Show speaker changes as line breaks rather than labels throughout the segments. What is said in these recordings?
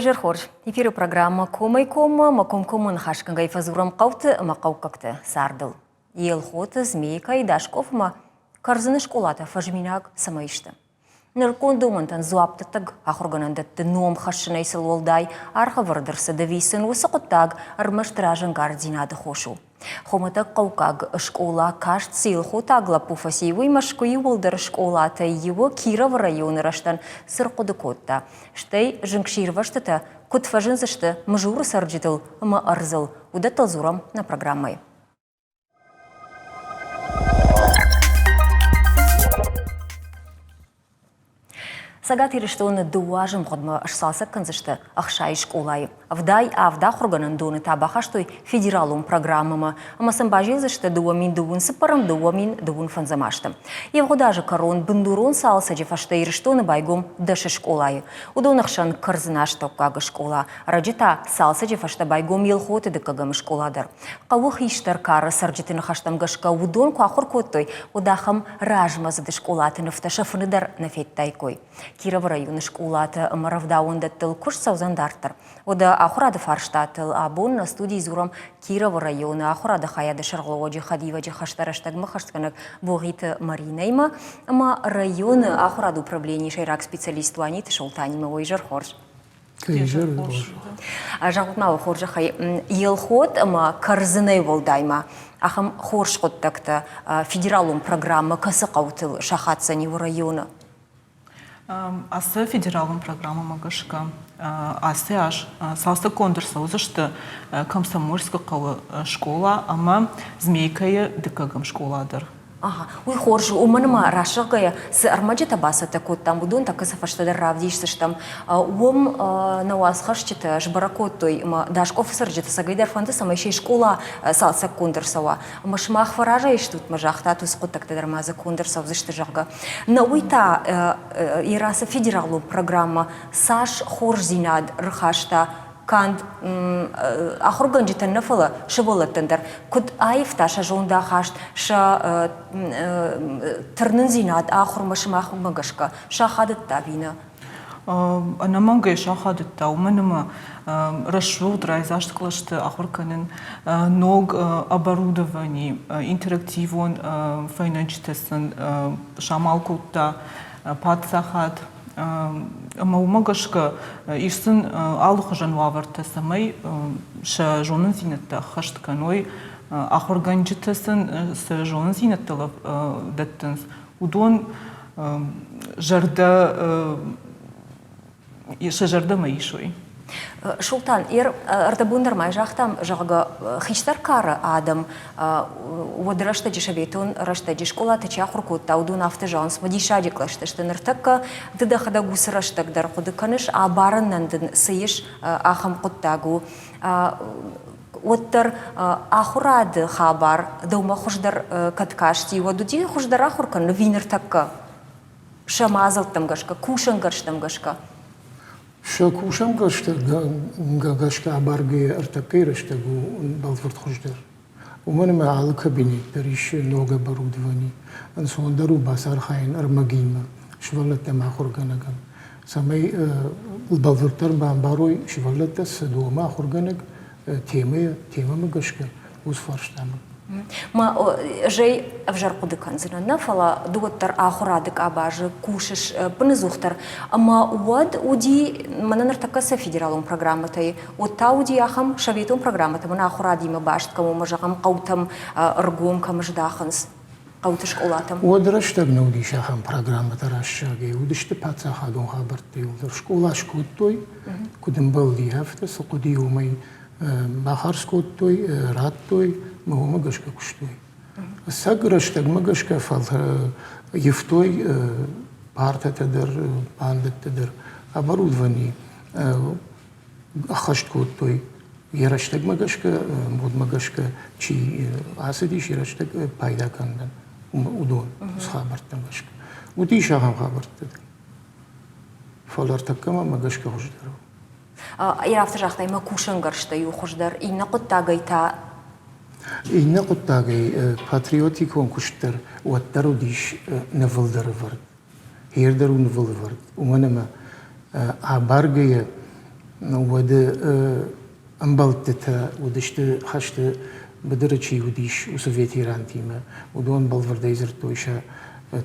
Уӕ хорз! Эфиры программӕ «Комӕй-коммӕ» ӕмӕ комкоммӕ ныхасгӕнгӕй фӕдзурӕм хъӕуты ӕмӕ хъӕуккӕгты цардыл. Елхоты, Змейкӕйы, Дашкъофмӕ Кӕрдзыны скъолатӕ фӕзминаг цӕмӕй сты? Нырыккон домӕнтӕн дзуапдӕттӕг ахуыргӕнӕндӕтты ном хӕссынӕй сыл уӕлдай аргъ ӕвӕрд ӕрцыд ӕви сын уыцы хъуыддаг ӕрмӕст разӕнгарддзинады хос у? Хуымӕтӕг хъӕуккаг скъола каст цы елхотаг лӕппу фӕци, уый Мӕскуыйы уӕлдӕр скъолатӕй иуы Кировы районы рӕзтӕн цы рхъуыды кодта, стӕй зынгсирвӕзтытӕ куыд фӕзындзысты Мызуры цӕрджытыл ӕмӕ ӕрдзыл, уыдӕттыл дзурӕм нӕ программӕйы. Цӕгат Ирыстоны дыууӕ азы мгъуыдмӕ сцалцӕг кӕндзысты 60 скъолайы. 77 ахуыргӕнӕндоны та бахастой федералон программӕмӕ ӕмӕ сын базилдзысты 2024 2025 азты. Ивгъуыд азы кӕрон бындурон цалцӕджы фӕстӕ Ирыстоны байгом дӕс скъолайы. Уыдоны хсӕн Кӕрдзынастӕуккаг скъола, ӕрӕджы та цалцӕджы фӕстӕ байгом Елхоты дыккӕгӕм скъола дӕр. Хъӕуы хистӕр кары цӕрджыты ныхӕстӕм гӕсгӕ уыдон куы ахуыр кодтой, уӕд ахӕм размӕдзыд скъолаты нывтӕ сӕ фыны дӕр нӕ федтаиккой. Кировы районы скъолаты ӕмӕ рӕвдауӕндӕттыл куыст цӕудзӕн дарддӕр. Уӕдӕ ахуырады фарстатыл абон нӕ студийы дзурӕм Кировы районы ахуырады хайады сӕргълӕууӕджы хӕдивӕджы хӕстӕ рӕстӕгмӕ хӕстгӕнӕг Богъиты Маринӕимӕ ӕмӕ районы ахуырады управленийы сӕйраг специалист Уаниты Солтанимӕ. Уой изӕр хорз! Зӕгъут ма уӕ хорзӕхӕй, Елхот ӕмӕ Кӕрдзынӕй уӕлдай ма ахӕм хорз хъуыддӕгтӕ федералон программӕ кӕцы хъӕутыл сахаддзӕни уӕ районы?
Ацы федералон программӕмӕ гӕсгӕ ацы аз цалцӕггонд ӕрцӕудзысты Комсомольскы хъӕуы скъола ӕмӕ Змейкӕйы дыккӕгӕм скъола дӕр.
Ага, уый хорз у, уымӕн ӕмӕ расыгъгӕйӕ цы ӕрмӕджытӕ бацӕттӕ кодтам, уыдон тӕккӕ сӕ фӕстӕдӕр равдисдзыстӕм. Уым нӕ уацхӕсджытӕ сбӕрӕг кодтой ӕмӕ Дашкъофы цӕрджыты цӕгӕйдӕр фӕнды, цӕмӕй се скъола цалцӕггонд ӕрцӕуа. Ӕмӕ сымах фӕразӕй стут мӕ загътат, уыцы хъуыддӕгтӕ дӕр ма дзы конд ӕрцӕудзысты, зӕгъгӕ. Нӕ уый та Ерасы федералон программӕ цас хорздзинад рхаста канд ахуыргӕнджытӕн нӕ, фӕлӕ сывӕллӕттӕн дӕр, куыд аивта сӕ зондахаст, сӕ тырнындзинад ахуырмӕ сымахмӕ гӕсгӕ сахадыдта ӕви нӕ?
Ӕнӕмӕнгӕй сахадыдта, уымӕн ӕмӕ рӕсугъд райдзаст кълӕсты ахуыр кӕнын ног оборудовани, интерактивон фӕйнӕджытӕ сын самал кодта паддзахад. Ӕмӕ уымӕ гӕсгӕ ис сын алыхуызӕн уавӕртӕ, цӕмӕй сӕ зонындзинӕдтӕ ӕххӕст кӕной, ахуыргӕнджытӕ сын цы зонындзинӕдтӕ дӕттынц, уыдон зӕрдӕ сӕ зӕрдӕмӕ исой.
Султан, ӕрдӕбон дӕр ма загътам, зӕгъгӕ, хистӕр кары адӕм уӕды рӕстӕджы, советон рӕстӕджы скъолаты чи ахуыр кодта, уыдон афтӕ зӕгъынц, мӕ диссаджы кълӕстӕ сты. Ныртӕккӕ ды дӕхӕдӕг уыцы рӕстӕг дӕр хъуыды кӕныс, абарынӕн дын цы ис, ахӕм хъуыддаг у. Уӕддӕр ахуырады хабар дӕумӕ хуыздӕр кӕд касти, уӕд уыди хуыздӕр ахуыр кӕнын ӕви ныртӕккӕ? Сӕ мадзӕлттӕм гӕсгӕ, кусӕнгӕрзтӕм гӕсгӕ.
Сӕ кусӕнгӕрзтӕ гӕсгӕ абаргӕйӕ ӕртӕккӕйы рӕстӕг у бӕлвырд хуыздӕр. Уымӕн ӕмӕ алы кабинет дӕр ис ног оборудовани, ӕнцондӕр у бацархайын ӕрмӕгимӕ сывӕллӕттӕм ахуыргӕнӕгӕн, цӕмӕй бӕлвырддӕр бамбарой сывӕллӕттӕ цы домы ахуыргӕнӕг темӕйы, темӕмӕ гӕсгӕ, уыцы фарстамӕ.
Ма зӕй ӕвзӕр хъуыды кӕндзынӕн нӕ, фӕлӕ ды уӕддӕр ахуырады къабазы кусыс ӕппынӕдзухдӕр. Ӕмӕ уӕд уыди, мӕнӕ ныртӕккӕ цы федералон программӕтӕй, уӕд та уыди ахӕм советон программӕтӕ, мӕнӕ ахуырадимӕ баст кӕм у, ӕмӕ зӕгъӕм, хъӕутӕм ӕргом кӕм здахынц, хъӕуты скъолатӕм.
Уӕд рӕстӕг нӕ уыдис ахӕм программӕтӕ рӕстӕгӕй, уыдысты паддзахадон хабӕрттӕ иууылдӕр. Скъола скодтой, куыд ӕмбӕлди, афтӕ, цы хъуыди, уымӕй бахардз кодтой, радтой, ӕмӕ уымӕ гӕсгӕ куыстой. Ӕцӕг рӕстӕгмӕ гӕсгӕ ивтой партӕтӕ дӕр, бандӕттӕ дӕр, оборудовани ӕххӕст кодтой. Йӕ рӕстӕгмӕ гӕсгӕ, модмӕ гӕсгӕ чи ацыдис, йӕ рӕстӕг пайда кӕнынӕн, уыдон уыцы хабӕрттӕм гӕсгӕ. Уыдис ахӕм хабӕрттӕ дӕр. Фӕлӕ ӕртӕккӕ мӕнмӕ гӕсгӕ хуыздӕр у.
Йӕ афтӕ загътай, мӕ кусӕнгӕрзтӕй у хуыздӕр, иннӕ хъуыддагӕй та
Иннӕ хъуыддагӕй патриотикон куыст дӕр уӕддӕр уыдис нывылдӕр ӕвӕрд. Хердӕр у нывыл ӕвӕрд, уымӕн ӕмӕ абаргӕйӕ. Уӕды ӕмбӕлттытӕ уыдысты хӕсты быдыры чи уыдис, уыцы ветерантимӕ. Уыдон бӕлвырдӕй дзырдтой сӕ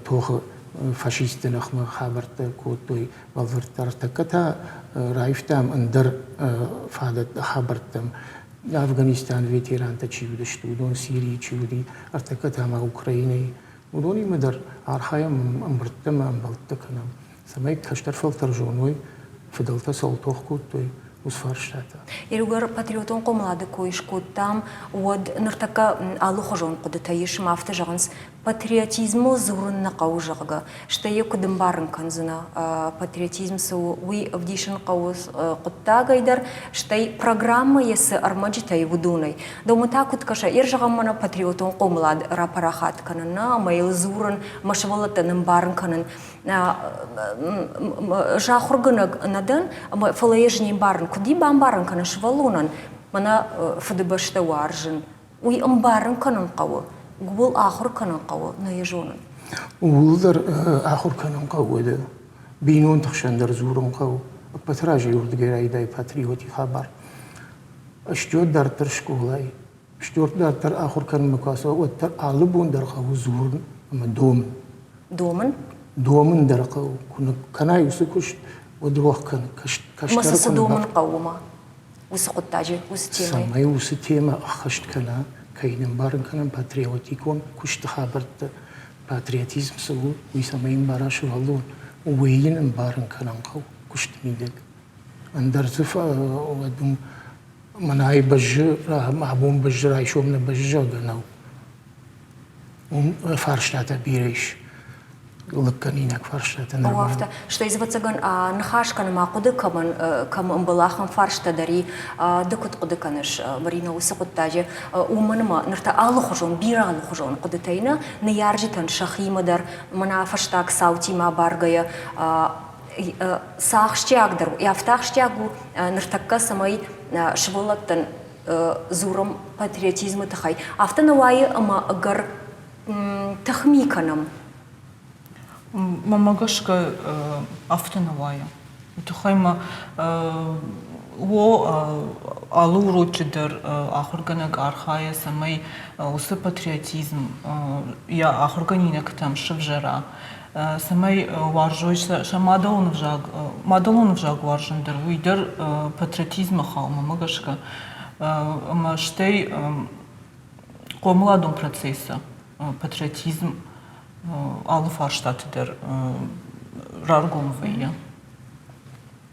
тохы фашистты ныхмӕ хабӕрттӕ кодтой бӕлвырддӕр. Ӕртӕккӕ та раивтам ӕндӕр фадӕттӕ хабӕрттӕм. Афганистаны ветерантӕ чи уыдысты, уыдон Сирийы чи уыди, ӕртӕккӕ та ма Украинӕйы. Уыдонимӕ дӕр архайӕм ӕмбырдтӕ ӕмӕ ӕмбӕлттӕ кӕнӕм, цӕмӕй кӕстӕр фӕлтӕр зоной, фыдӕлтӕ цӕуыл тох кодтой, уыцы фарстатӕ.
Иугӕр патриотон хъомылады кой скодтам, уӕд ныртӕккӕ алыхуызон хъуыдытӕ ис ӕмӕ афтӕ зӕгъынц, патриотизмыл дзурын нӕ хъӕуы, зӕгъгӕ. Стӕй йӕ куыд ӕмбарын кӕндзынӕ, патриотизм цы у, уый ӕвдисын хъӕуы хъуыддагӕй дӕр, стӕй программӕйы цы ӕрмӕджытӕй, уыдонӕй. Дӕумӕ та куыд кӕсы, ир зӕгъӕм, мӕнӕ патриотон хъомылад рапарахат кӕнын нӕ ӕмӕ йыл дзурын, мӕ сывӕллӕттӕн ӕмбарын кӕнын. Ӕз ахуыргӕнӕг нӕ дӕн, ӕмӕ фӕлӕ ӕз не мбарын, куыд и бамбарын кӕнын сывӕллонӕн, мӕнӕ фыдыбӕстӕ уарзын, уый ӕмбарын кӕнын хъӕуы, ууыл ахуыр кӕнын хъӕуы, нӕ йӕ зонын.
Ууыл дӕр ахуыр кӕнын хъӕуы, бинонты хсӕн дӕр дзурын хъӕуы. Ӕппӕты разӕй уырдыгӕй райдайы патриоти хабар. Стӕй дарддӕр скъолайы, стӕй дарддӕр ахуыр кӕнынмӕ куы ацӕуа, уӕддӕр алы бон дӕр хъӕуы дзурын ӕмӕ домын.
Домын?
Домын дӕр хъӕуы. Куы кӕнай уыцы куыст, уӕд рох кӕны.
Кӕстӕры цы домын хъӕуы ма? Уыцы хъуыддаджы, уыцы темӕйы?
Цӕмӕй уыцы темӕ ӕххӕст кӕна, кӕй нын ӕмбарын кӕнӕм патриотикон куысты хабӕрттӕ, патриотизм цы у, уый цӕмӕй ӕмбара сывӕллон, уый йын ӕмбарын кӕнын хъӕуы куысты мидӕг. Ӕндӕр дзы уӕд мӕнӕй бӕззы, абон бӕззы, райсом нӕ бӕззы, зӕгъгӕ, нӕу. Уым фарстатӕ бирӕ ис. Лыггӕнинаг фарстатӕ нырма.
Афтӕ. Стӕй, ӕвӕццӕгӕн, ныхас кӕнын ма хъуыды кӕмӕн кӕм ӕмбӕлы, ахӕм фарста дӕр и. Ды куыд хъуыды кӕныс, Марина, уыцы хъуыддаджы? Уымӕн ӕмӕ ныр та алыхуызон, бирӕ алыхуызон хъуыдытӕй нӕ ныййарджытӕн сӕхимӕ дӕр, мӕнӕ фӕстаг цаутимӕ абаргӕйӕ, цы ахсджиагдӕр у, афтӕ ахсджиаг у ныртӕккӕ, цӕмӕй сывӕллӕттӕн дзурӕм патриотизмы тыххӕй. Афтӕ нӕ уайы, ӕмӕ ӕгӕр тыхми кӕнӕм.
Мӕнмӕ гӕсгӕ афтӕ нӕ уайы. Уый тыххӕй ма о, алы урочы дӕр ахуыргӕнӕг архайы, цӕмӕй уыцы патриотизм йӕ ахуыргӕнинӕгтӕм сывзӕра, цӕмӕй уарзой сӕ мадӕлон ӕвзаг, мадӕлон ӕвзаг уарзын дӕр, уый дӕр патриотизмы хауы, мӕнмӕ гӕсгӕ. Ӕмӕ стӕй хъомыладон процессы патриотизм алы фарстаты дӕр раргом вӕййы.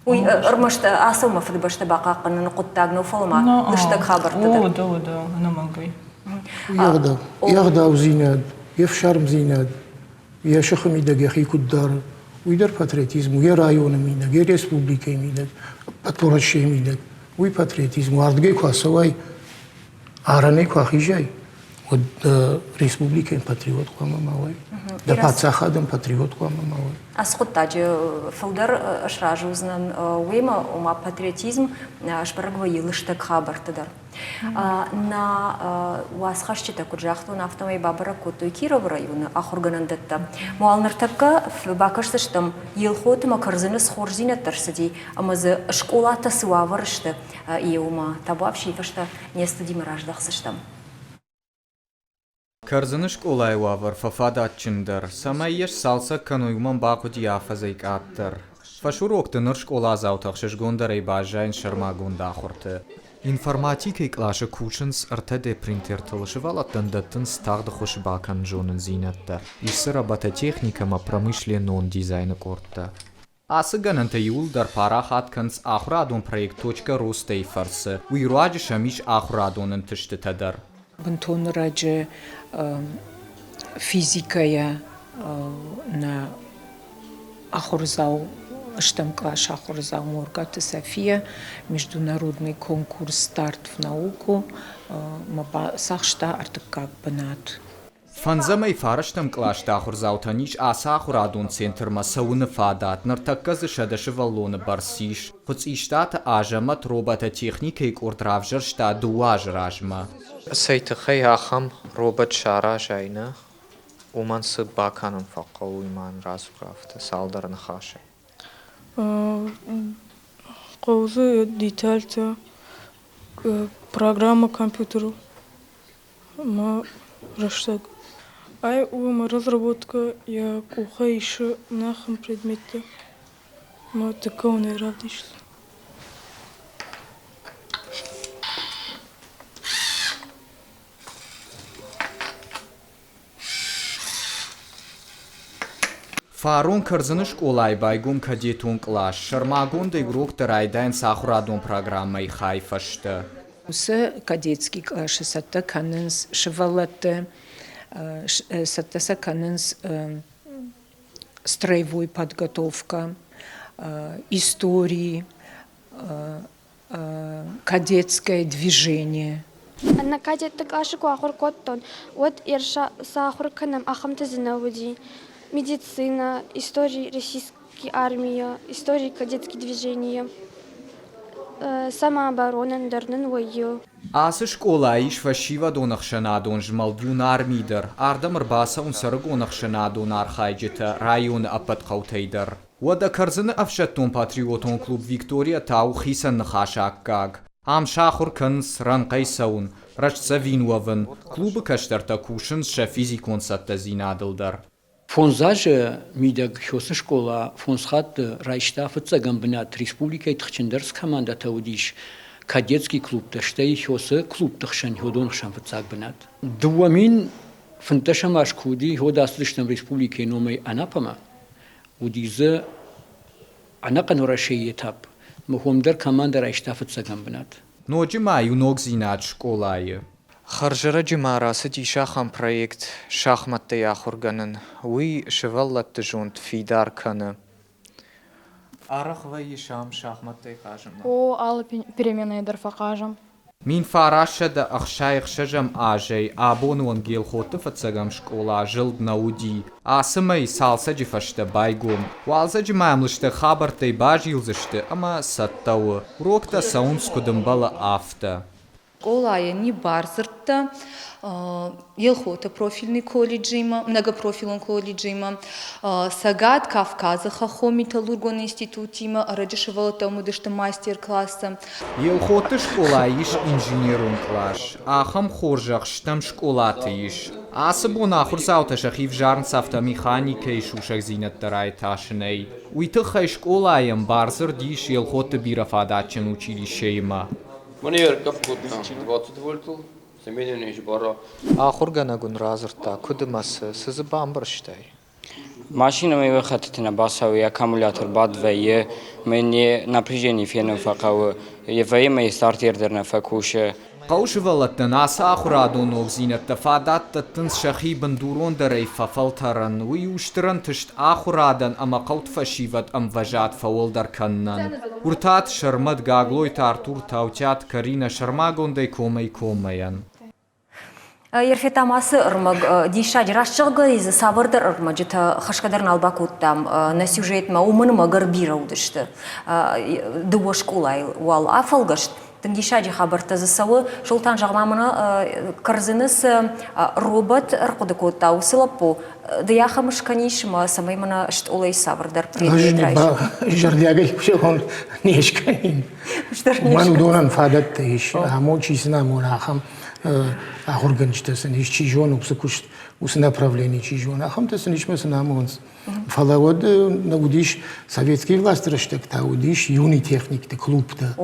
Уый ӕрмӕст ацӕуы мӕ фыдыбӕстӕ бахъахъхъӕныны хъуыддаг нӕу, фӕлӕ ма лыстӕг хабӕрттӕ дӕр.
О, да, да, ӕнӕмӕнгӕй.
Йе гъдаудзинад, йе фсармдзинад, йӕ сыхы мидӕг йӕхи куыд дары, уый дӕр патриотизм у, йӕ районы мидӕг, йӕ республикӕйы мидӕг, ӕппӕт Уӕрӕсейы мидӕг. Уый патриотизм у. Ардыгӕй куы ацӕуай, арӕнӕй куы ахизай, уӕд дӕ республикӕйӕн патриот хъуамӕ ма уай, дӕ паддзахадӕн патриот хъуамӕ ма уай.
Ацы хъуыддаджы фылдӕр сразы уыдзынӕн уемӕ, ома патриотизм сбӕрӕг вӕййы лыстӕг хабӕртты дӕр. Нӕ уацхӕсджытӕ куыд загътон, афтӕмӕй бабӕрӕг кодтой Кировы районы ахуыргӕнӕндӕттӕ. Уал ныртӕккӕ бакӕсдзыстӕм Елхоты ӕмӕ Кӕрдзыны цы хорздзинӕдтӕ рцыди ӕмӕ дзы скъолатӕ цы уавӕры сты, еумӕ табуафсийы фӕстӕ не студимӕ раздӕхдзыстӕм.
Кӕрдзыны скъолайы уавӕр фӕфадатджындӕр, цӕмӕй йӕ сцалцӕг кӕной, уымӕн бахъуыди афӕдзӕй къаддӕр. Фӕсурокты ныр скъоладзаутӕ ӕхсызгондӕрӕй баззайынц сӕрмагонд ахуырты. Информатикӕйы къласы кусынц 3D принтертыл, сывӕллӕттӕн дӕттынц тагъд ӕххуыс бакӕнын зонындзинӕдтӕ, ис дзы робототехникӕ ӕмӕ промышленнон дизайны къордтӕ. Ацы гӕнӕнтӕ иууылдӕр парахат кӕнынц ахуырадон проект «Точка роста»-йы фӕрцы. Уый руаджы сӕм ис ахуырадон ӕнтыстытӕ дӕр.
Бынтон раджы физикӕйӕ нӕ ахуырдзау, стӕм къласы ахуырдзау Моргаты София международный конкурс «Старт в науку» ма бацахста ӕртыккаг бынат.
Фӕндзӕмӕй фарӕстӕм кълӕсты ахуырдзаутӕн ис ацы ахуырадон центрмӕ цӕуыны фадат. Ныртӕккӕ дзы 100 сывӕллоны бӕрц ис. Хуыцъистаты Азӕмӕт робототехникӕйы къорд равзӕрста дыууӕ азы размӕ.
Цӕй тыххӕй ахӕм робот саразай, нӕ? Уымӕн цы бакӕнын фӕхъӕуы, уый ма йын радзур афтӕ цалдӕр ныхасӕй.
Хъӕуы дзы детальтӕ, программӕ компьютерыл ӕмӕ рӕстӕг. Ай у мӕ разработкӕ, йӕ къухӕй исы нӕхӕн предметтӕ ӕмӕ тӕккӕ уынӕй равдисдзӕн.
Фарон Кӕрдзыны скъолайы байгом кадетон кълас. Сӕрмагондӕй уроктӕ райдайынц ахуырадон программӕйы хай фӕстӕ.
Уыцы кадетский къласы цӕттӕ кӕнынц сывӕллӕтты, цӕттӕ сӕ кӕнынц строевой подготовка, истории, кадетское движение.
Нӕ кадетты къласы куы ахуыр кодтон, уӕд цы ахуыр кӕнӕм, ахӕмтӕ дзы нӕ уыди. Медицина, истори российской армии, истори кадетские движения, самооборонӕн дӕр нын вӕййы.
Ацы скъолайы ис фӕсивӕдон ӕхсӕнадон змӕлд Юнарми дӕр. Ардӕм ӕрбацӕуынц ӕрыгон ӕхсӕнадон архайджытӕ районы ӕппӕт хъӕутӕй дӕр. Уӕдӕ Кӕрдзыны ӕфсӕддон-патриотон клуб «Виктория» та у хицӕн ныхасы аккаг. Ам сахуыр кӕнынц рӕнхъӕй цӕуын, рӕстдзӕвин уӕвын, клубы кӕстӕртӕ кусынц сӕ физикон цӕттӕдзинадыл дӕр.
Фондз азы мидӕг Хёсы скъола фондз хатты райста фыццӕгӕм бынат республикӕйы тыхджындӕр цы командӕтӕ уыдис, кадетский клубтӕ, стӕй Хёсы клубты хсӕн, уыдон хсӕн фыццаг бынат. 2015 аз куы уыди, уӕд ацыдыстӕм республикӕйы номӕй Анапӕмӕ. Уыди дзы ӕнӕхъӕн Уӕрӕсейы этап. Махом дӕр командӕ райста фыццӕгӕм бынат.
Ноджы ма иу ногдзинад скъолайы.
Хӕрзӕрӕджы ма рацыдис ахӕм проект шахмӕттӕй ахуыргӕнын. Уый сывӕллӕтты зонд фидар кӕны. Арӕх вӕййыс ам шахмӕттӕй хъазынмӕ?
О, алы переменӕйы дӕр фӕхъазӕм.
1966 азӕй абоны онг Елхотты фыццӕгӕм скъола зылд нӕ уыди. Ацы мӕй цалцӕджы фӕстӕ байгом. Уалдзӕджы ма йӕм лыстӕг хабӕрттӕй базилдзысты ӕмӕ цӕттӕ у. Уроктӕ цӕуынц куыд ӕмбӕлы, афтӕ.
Скъолайӕн и бардзырдтӕ Елхоты профильный колледжимӕ, многопрофилон колледжимӕ, Цӕгат Кавказы хӕххон металлургон институтимӕ ӕрӕджы сывӕллӕттӕм уыдысты мастер-класстӕ.
Елхоты скъолайы ис инженерон кълас. Ахӕм хорзӕх стӕм скъолаты ис. Ацы бон ахуырдзаутӕ сӕхи взарынц автомеханикӕйы сусӕгдзинӕдтӕ райтасынӕй. Уый тыххӕй скъолайӕн бардзырд ис Елхотты бирӕфадатджын училищӕимӕ.
Мӕн ӕркъӕпп кодта 20 вольтыл, цӕмӕй ис бара.
Ахуыргӕнӕг уын радзырдта, куыд ӕмӕ цы, цы дзы бамбӕрстай?
Машинӕмӕ иу хӕттыты нӕ бацӕуы, йӕ аккумулятор бадт вӕййы, мӕ не напряжение фенын фӕхъӕуы, вӕййы мӕ стартер дӕр нӕ фӕкусы.
Хъӕуы сывӕллӕттӕн ацы ахуырадон ногдзинӕдтӕ фадат дӕттынц сӕхи бындурондӕрӕй фӕфӕлтӕрын. Уый у стыр ӕнтыст ахуырадӕн ӕмӕ хъӕуты фӕсивӕд ӕмвӕзад фӕуӕлдӕр кӕнынӕн. Уыртаты Сӕрмӕт, Гаглойты Артур, Таутиаты Каринӕ сӕрмагондӕй комӕй-коммӕйӕн.
Ерфетам ацы ӕрмӕг диссаджы раст зӕгъгӕйӕ дзы цавӕрдӕр ӕрмӕджытӕ хӕсгӕ дӕр нал бакодтам нӕ сюжетмӕ, уымӕн ӕмӕ ӕгӕр бирӕ уыдысты. Дыууӕ скъолайыл уал афӕлгӕст, Тынг диссаджы хабӕрттӕ дзы цӕуы. Солтан, зӕгъ-ма мын, кӕрдзыны цы робот ӕрхъуыды кодта, уыцы лӕппу, ды ахӕм скӕнис ӕмӕ цӕмӕй мӕнӕ стъолӕй цавӕрдӕр предмет райса?
Зӕрдиагӕй зӕгъон, не скӕнин. Мӕн уыдонӕн фадӕттӕ ис. Амон чи сын амона, ахӕм ахуыргӕнджытӕ сын ис, чи зоны уыцы куыст, уыцы направлени чи зоны, ахӕмтӕ сын ис мӕ сын амонынц. Фӕлӕ уӕд нӕ уыдис советский власты рӕстӕг та уыдис юный техникты клубтӕ.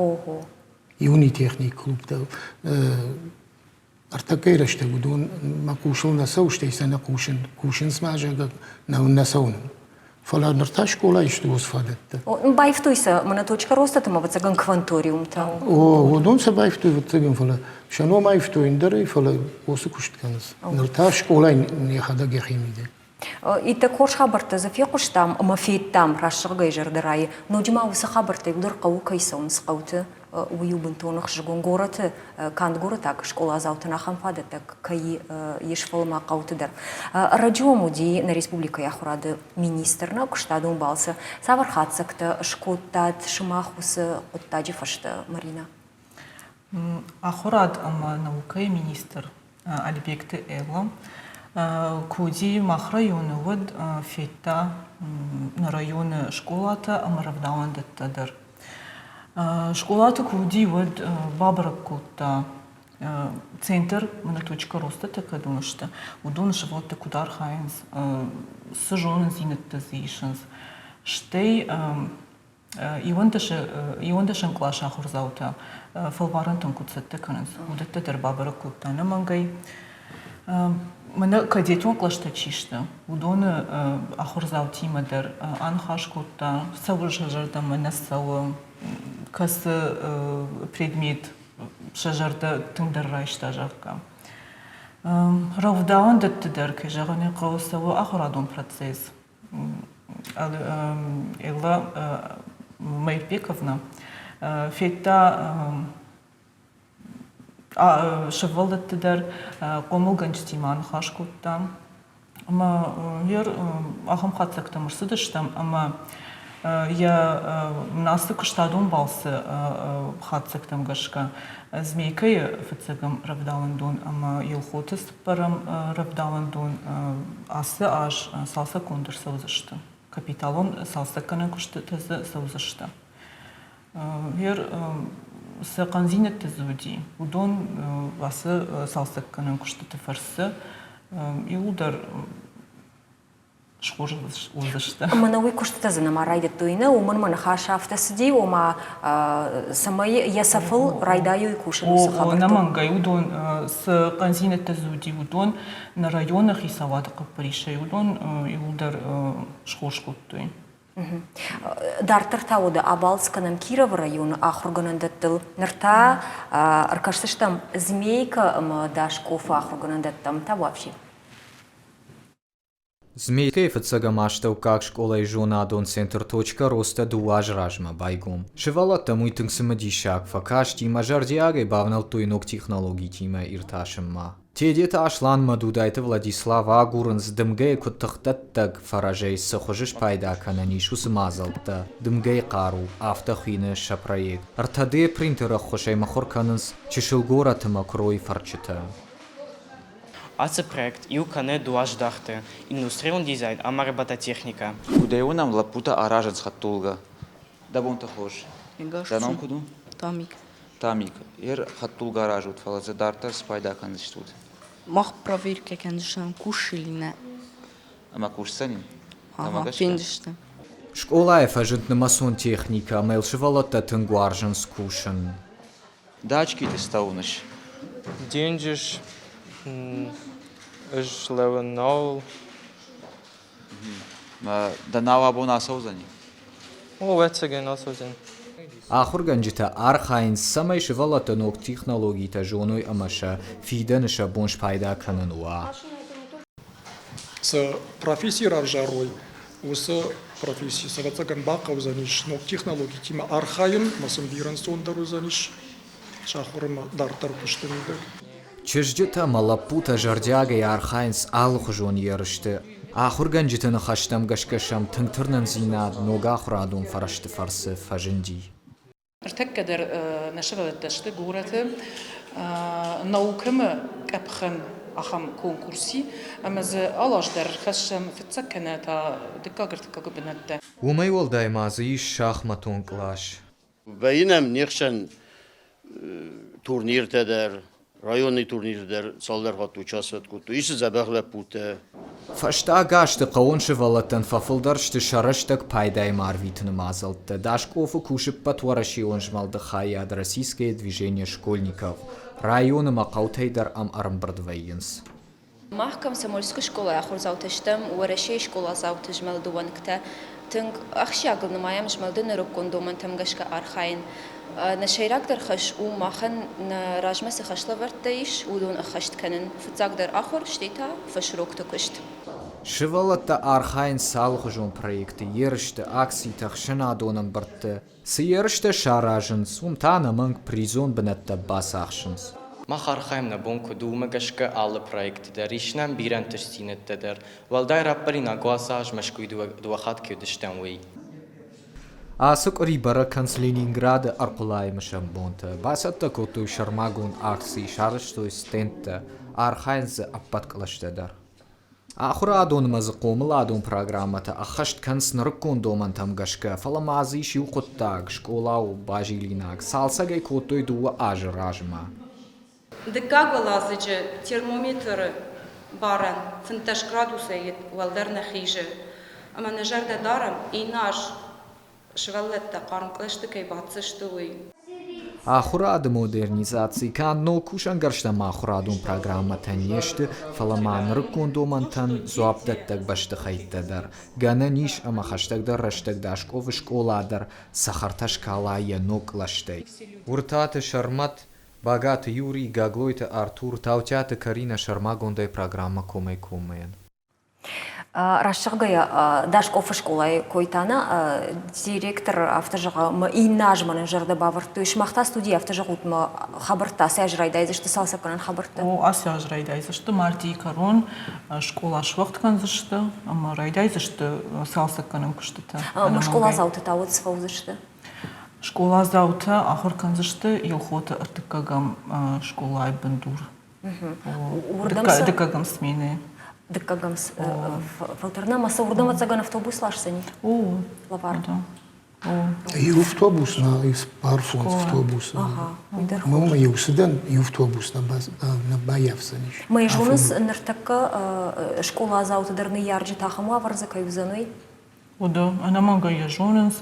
Юный техник клубтӕ. Ӕртӕккӕйы рӕстӕг уыдон мӕ хъусыл нӕ цӕуы, стӕй сӕ нӕ хъусын. Кусынц ма, зӕгъгӕ, нӕ цӕуын. Фӕлӕ ныр та скъолайы сты уыцы фадӕттӕ.
Баивтой сӕ мӕнӕ точка роста ӕмӕ ӕвӕццӕгӕн кванториумтӕ.
О, уыдон сӕ баивтой, ӕвӕццӕгӕн, фӕлӕ сӕ ном аивтой ӕндӕрӕй, фӕлӕ уыцы куыст кӕнынц. Ныр та скъолайы йӕхӕдӕг йӕхи мидӕг.
Иттӕг хорз хабӕрттӕ дзы фехъуыстам ӕмӕ федтам рӕсугъдӕй зӕрдӕрайы. Ноджы ма уыцы хабӕрттӕ иудӕр хъӕуы кӕй цӕуынц хъӕуты, уый у бынтон ӕхсызгон. Горӕты, канд горӕтаг скъоладзаутӕн ахӕм фадӕттӕ кӕй ис, фӕлӕ ма хъӕуты дӕр. Ӕрӕджы уӕм уыди нӕ республикӕйы ахуырады министр нӕ куыстадон балцы. Цавӕр хатдзӕгтӕ скодтат сымах уыцы хъуыддаджы фӕстӕ, Маринӕ?
Ахуырад ӕмӕ наукӕйы министр Альбекты Элла куы уыди мах районы, уӕд федта нӕ районы скъолатӕ ӕмӕ рӕвдауӕндӕттӕ дӕр. Скъолаты куы уыди, уӕд бабӕрӕг кодта центр мӕнӕ точка роста кӕдон сты, уыдоны сывӕллӕттӕ куыд архайынц, цы зонындзинӕдтӕ дзы исынц. Стӕй иуӕндӕсӕм къласы ахуырдзаутӕ фӕлварӕнтӕм куыд цӕттӕ кӕнынц, уыдӕттӕ дӕр бабӕрӕг кодта ӕнӕмӕнгӕй. Мӕнӕ кадетон кълӕстӕ чи сты, уыдоны ахуырдзаутимӕ дӕр аныхас кодта, цӕуы сӕ зӕрдӕмӕ, нӕ цӕуы, кӕцы предмет сӕ зӕрдӕ тынгдӕр райста, зӕгъгӕ. Рӕвдауӕндӕтты дӕр, кӕй зӕгъын ӕй хъӕуы, цӕуы ахуырадон процесс. Элла Маирбековна федта сывӕллӕтты дӕр хъомылгӕнджытимӕ аныхас кодта. Ӕмӕ йӕ ахӕм хатдзӕгтӕм ӕрцыдыстӕм ӕмӕ йӕ ацы куыстадон балцы хатдзӕгтӕм гӕсгӕ Змейкӕйы фыццӕгӕм рӕвдауӕндон ӕмӕ Елхоты цыппӕрӕм рӕвдауӕндон ацы аз цалцӕггонд ӕрцӕудзысты. Капиталон цалцӕггӕнӕн куыстытӕ дзы цӕудзысты. Гъер цы хъӕндзинӕдтӕ дзы уыди, уыдон ацы цалцӕггӕнӕн куыстыты фӕрцы иууылдӕр схорз уыдзысты.
Ӕмӕ нӕ уый куыстытӕ дзы нӕма райдыдтой, нӕ, уымӕн мӕ ныхас афтӕ цыди, ома цӕмӕй йӕ цӕфыл райдайой кусын уыцы хабӕрттыл.
Ӕнӕмӕнгӕй уыдон цы хъӕндзинӕдтӕ дзы уыди, уыдон нӕ районы хицауады хъӕппӕрисӕй уыдон иууылдӕр схорз кодтой.
Дарддӕр та уӕдӕ абалц кӕнӕм Кировы районы ахуыргӕнӕндӕттыл. Ныр та ӕркӕсдзыстӕм Змейкӕ ӕмӕ Даскъофы ахуыргӕнӕндӕттӕм. Табуафси.
Змейкӕйы фыццӕгӕм астӕуккаг скъолайы зонадон центр «Точка роста» дыууӕ азы размӕ байгом. Сывӕллӕттӕм уый тынг цымыдисаг фӕкасти ӕмӕ зӕрдиагӕй бавнӕлдтой ног технологитимӕ иртасынмӕ. Тедеты Аслан ӕмӕ Дудайты Владислав агурынц, дымгӕйы куыд тыхдӕттӕг фӕрӕзӕй цы хуызы спайда кӕнӕн ис, уыцы мадзӕлттӕ. Дымгӕйы хъару, афтӕ хуины сӕ проект. 3D принтеры ӕххуысӕй мыхуыр кӕнынц чысыл горӕты ӕмӕ куыройы фӕрчытӕ.
Ацы проект иу кӕны дыууӕ здӕхты: индустрион дизайн ӕмӕ робототехникӕ.
Куыдӕй уынӕм, лӕппутӕ аразынц хӕдтулгӕ. Дӕ бонтӕ хорз. Дӕ ном куыд у?
Тамик.
Тамик, ер хӕдтулгӕ аразут, фӕлӕ дзы дарддӕр спайда кӕндзыстут?
Мах проверкӕ кӕндзыстӕм, кусы или нӕ.
Ӕмӕ кусдзӕни?
Ага, фендзыстӕм.
Скъолайы фӕзынд нымӕцон техникӕ ӕмӕ йыл сывӕллӕттӕ тынг уарзынц кусын.
Дачкиты стауыныс?
Денджыз ӕз лӕууын науыл.
Дӕ нау абон ацӕудзӕни?
О, ӕвӕццӕгӕн ацӕудзӕн.
Ахуыргӕнджытӕ архайынц, цӕмӕй сывӕллӕттӕ ног технологитӕ зоной ӕмӕ сӕ фидӕны сӕ бон спайда кӕнын уа.
Цы професси равзарой, уыцы професси, ӕвӕццӕгӕн, бахъӕудзӕнис ног технологитимӕ архайын ӕмӕ сын бирӕ ӕнцондӕр уыдзӕнис сӕ ахуыры дарддӕр куысты мидӕг.
Чызджытӕ ӕмӕ лӕппутӕ зӕрдиагӕй архайынц алыхуызон ерысты. Ахуыргӕнджыты ныхӕстӕм гӕсгӕ сӕм тынг тырнындзинад ног ахуырадон фӕрӕзты фӕрцы фӕзынди.
Ныртӕккӕ дӕр нӕ сывӕллӕттӕ сты горӕты наукӕмӕ къӕпхӕн ахӕм конкурси ӕмӕ дзы алы аз дӕр хӕссӕм фыццаг кӕнӕ та дыккаг, ӕртыккаг бынӕттӕ.
Уымӕй уӕлдай ма дзы ис шахматон кълас.
Вӕййы нӕм не хсӕн турниртӕ дӕр, районный турниры дӕр цалдӕр хатты участвовать кодтой. Ис дзӕбӕх лӕппутӕ.
Фӕстаг азты хъӕуон сывӕллӕттӕн фӕфылдӕр сты сӕ рӕстӕг пайдаимӕ арвитыны мадзӕлттӕ. Даскъофы кусы ӕппӕтуӕрӕсейон змӕлды хайад «Российское движение школьников». Районы ӕмӕ хъӕутӕй дӕр ӕм ӕрӕмбырд вӕййынц.
Мах Комсомольскы скъолайы ахуырдзаутӕ стӕм Уӕрӕсейы скъоладзауты змӕлды уӕнгтӕ. Тынг ахсджиагыл нымайӕм змӕлды нырыккон домӕнтӕм гӕсгӕ архайын. Нӕ сӕйрагдӕр хӕс у махӕн нӕ размӕ цы хӕслӕвӕрдтӕ ис, уыдон ӕххӕст кӕнын. Фыццагдӕр ахуыр, стӕй та фӕсурокты куыст.
Сывӕллӕттӕ архайынц алыхуызон проектты, ерысты, акциты, ӕхсӕнадон ӕмбырдты. Цы ерыстӕ саразынц, уым та ӕнӕмӕнг призон бынӕттӕ бацахсынц.
Мах архайӕм нӕ бон куыд у, уымӕ гӕсгӕ алы проекты дӕр, ис нӕм бирӕ ӕнтыстдзинӕдтӕ дӕр. Уӕлдай раппӕлинаг у ацы аз Мӕскуыйы дыууӕ хатт кӕй уыдыстӕм, уый.
Ацы къуыри бӕрӕг кӕнынц Ленинграды ӕрхъулайы мысӕн бонтӕ. Бацӕттӕ кодтой сӕрмагонд акци, сарӕзтой стендтӕ, архайынц дзы ӕппӕт кълӕстӕ дӕр. Ахуырадон ӕмӕ дзы хъомыладон программӕтӕ ӕххӕст кӕнынц нырыккон домӕнтӕм гӕсгӕ, фӕлӕ ма дзы ис иу хъуыддаг, скъола у базилинаг, цалцӕг ӕй кодтой дыууӕ азы размӕ.
Дыккаг уӕладзыджы термометры барӕн 15 градусӕй уӕлдӕр нӕ хизы. Ӕмӕ нӕ зӕрдӕ дарӕм, иннӕ аз сывӕллӕттӕ хъарм кълӕсты кӕй баддзысты, уый.
Ахуырады модернизаци канд ног кусӕнгӕрзтӕ ӕмӕ ахуырадон программӕтӕ не сты, фӕлӕ ма нырыккон домӕнтӕн дзуапдӕттӕг бӕстыхӕйттӕ дӕр. Гӕнӕн ис, ӕмӕ хӕстӕгдӕр рӕстӕг Дашковы скъола дӕр цӕхӕртӕ скала йӕ ног кълӕстӕй. Уыртаты Сӕрмӕт, Багаты Юрий, Гаглойты Артур, Таутиаты Каринӕ сӕрмагондӕй программӕ Комӕй-коммӕйӕн.
Раст зӕгъгӕйӕ, Дашкъофы скъолайы кой та нӕ директор афтӕ зӕгъы, мӕ иннӕ аз мӕнӕн зӕрдӕ бавӕрдтой. Сымах та студийы афтӕ зӕгъут, мӕ хабӕрттӕ ацы аз райдайдзысты цалцӕггӕнӕн хабӕрттӕ?
О, ацы аз райдайдзысты. Мартъийы кӕрон скъола суӕгъд кӕндзысты ӕмӕ райдайдзысты цалцӕггӕнӕн куыстытӕ.
Ӕмӕ скъоладзаутӕ та уӕд цы фӕуыдзысты?
Скъоладзаутӕ ахуыр кӕндзысты Елхоты ӕртыккӕгӕм скъолайы бындур. Дыккӕгӕм сменӕйы.
Дыккӕгӕм фӕлтӕр нӕма сӕ уырдӕм ӕцӕгӕн автобус ласдзӕни?
О,
лӕвар.
Иу автобус нӕ, цыппар фондз автобусы. Мӕнмӕ иу цыдӕн иу автобус нӕ баййафдзӕнис.
Мӕ зонынц, ныртӕккӕ скъоладзауты дӕр ныййарджытӕ ахӕм уавӕр дзы кӕй уыдзӕн, уый?
Уыдо, ӕнӕмӕнгӕй йӕ зонынц.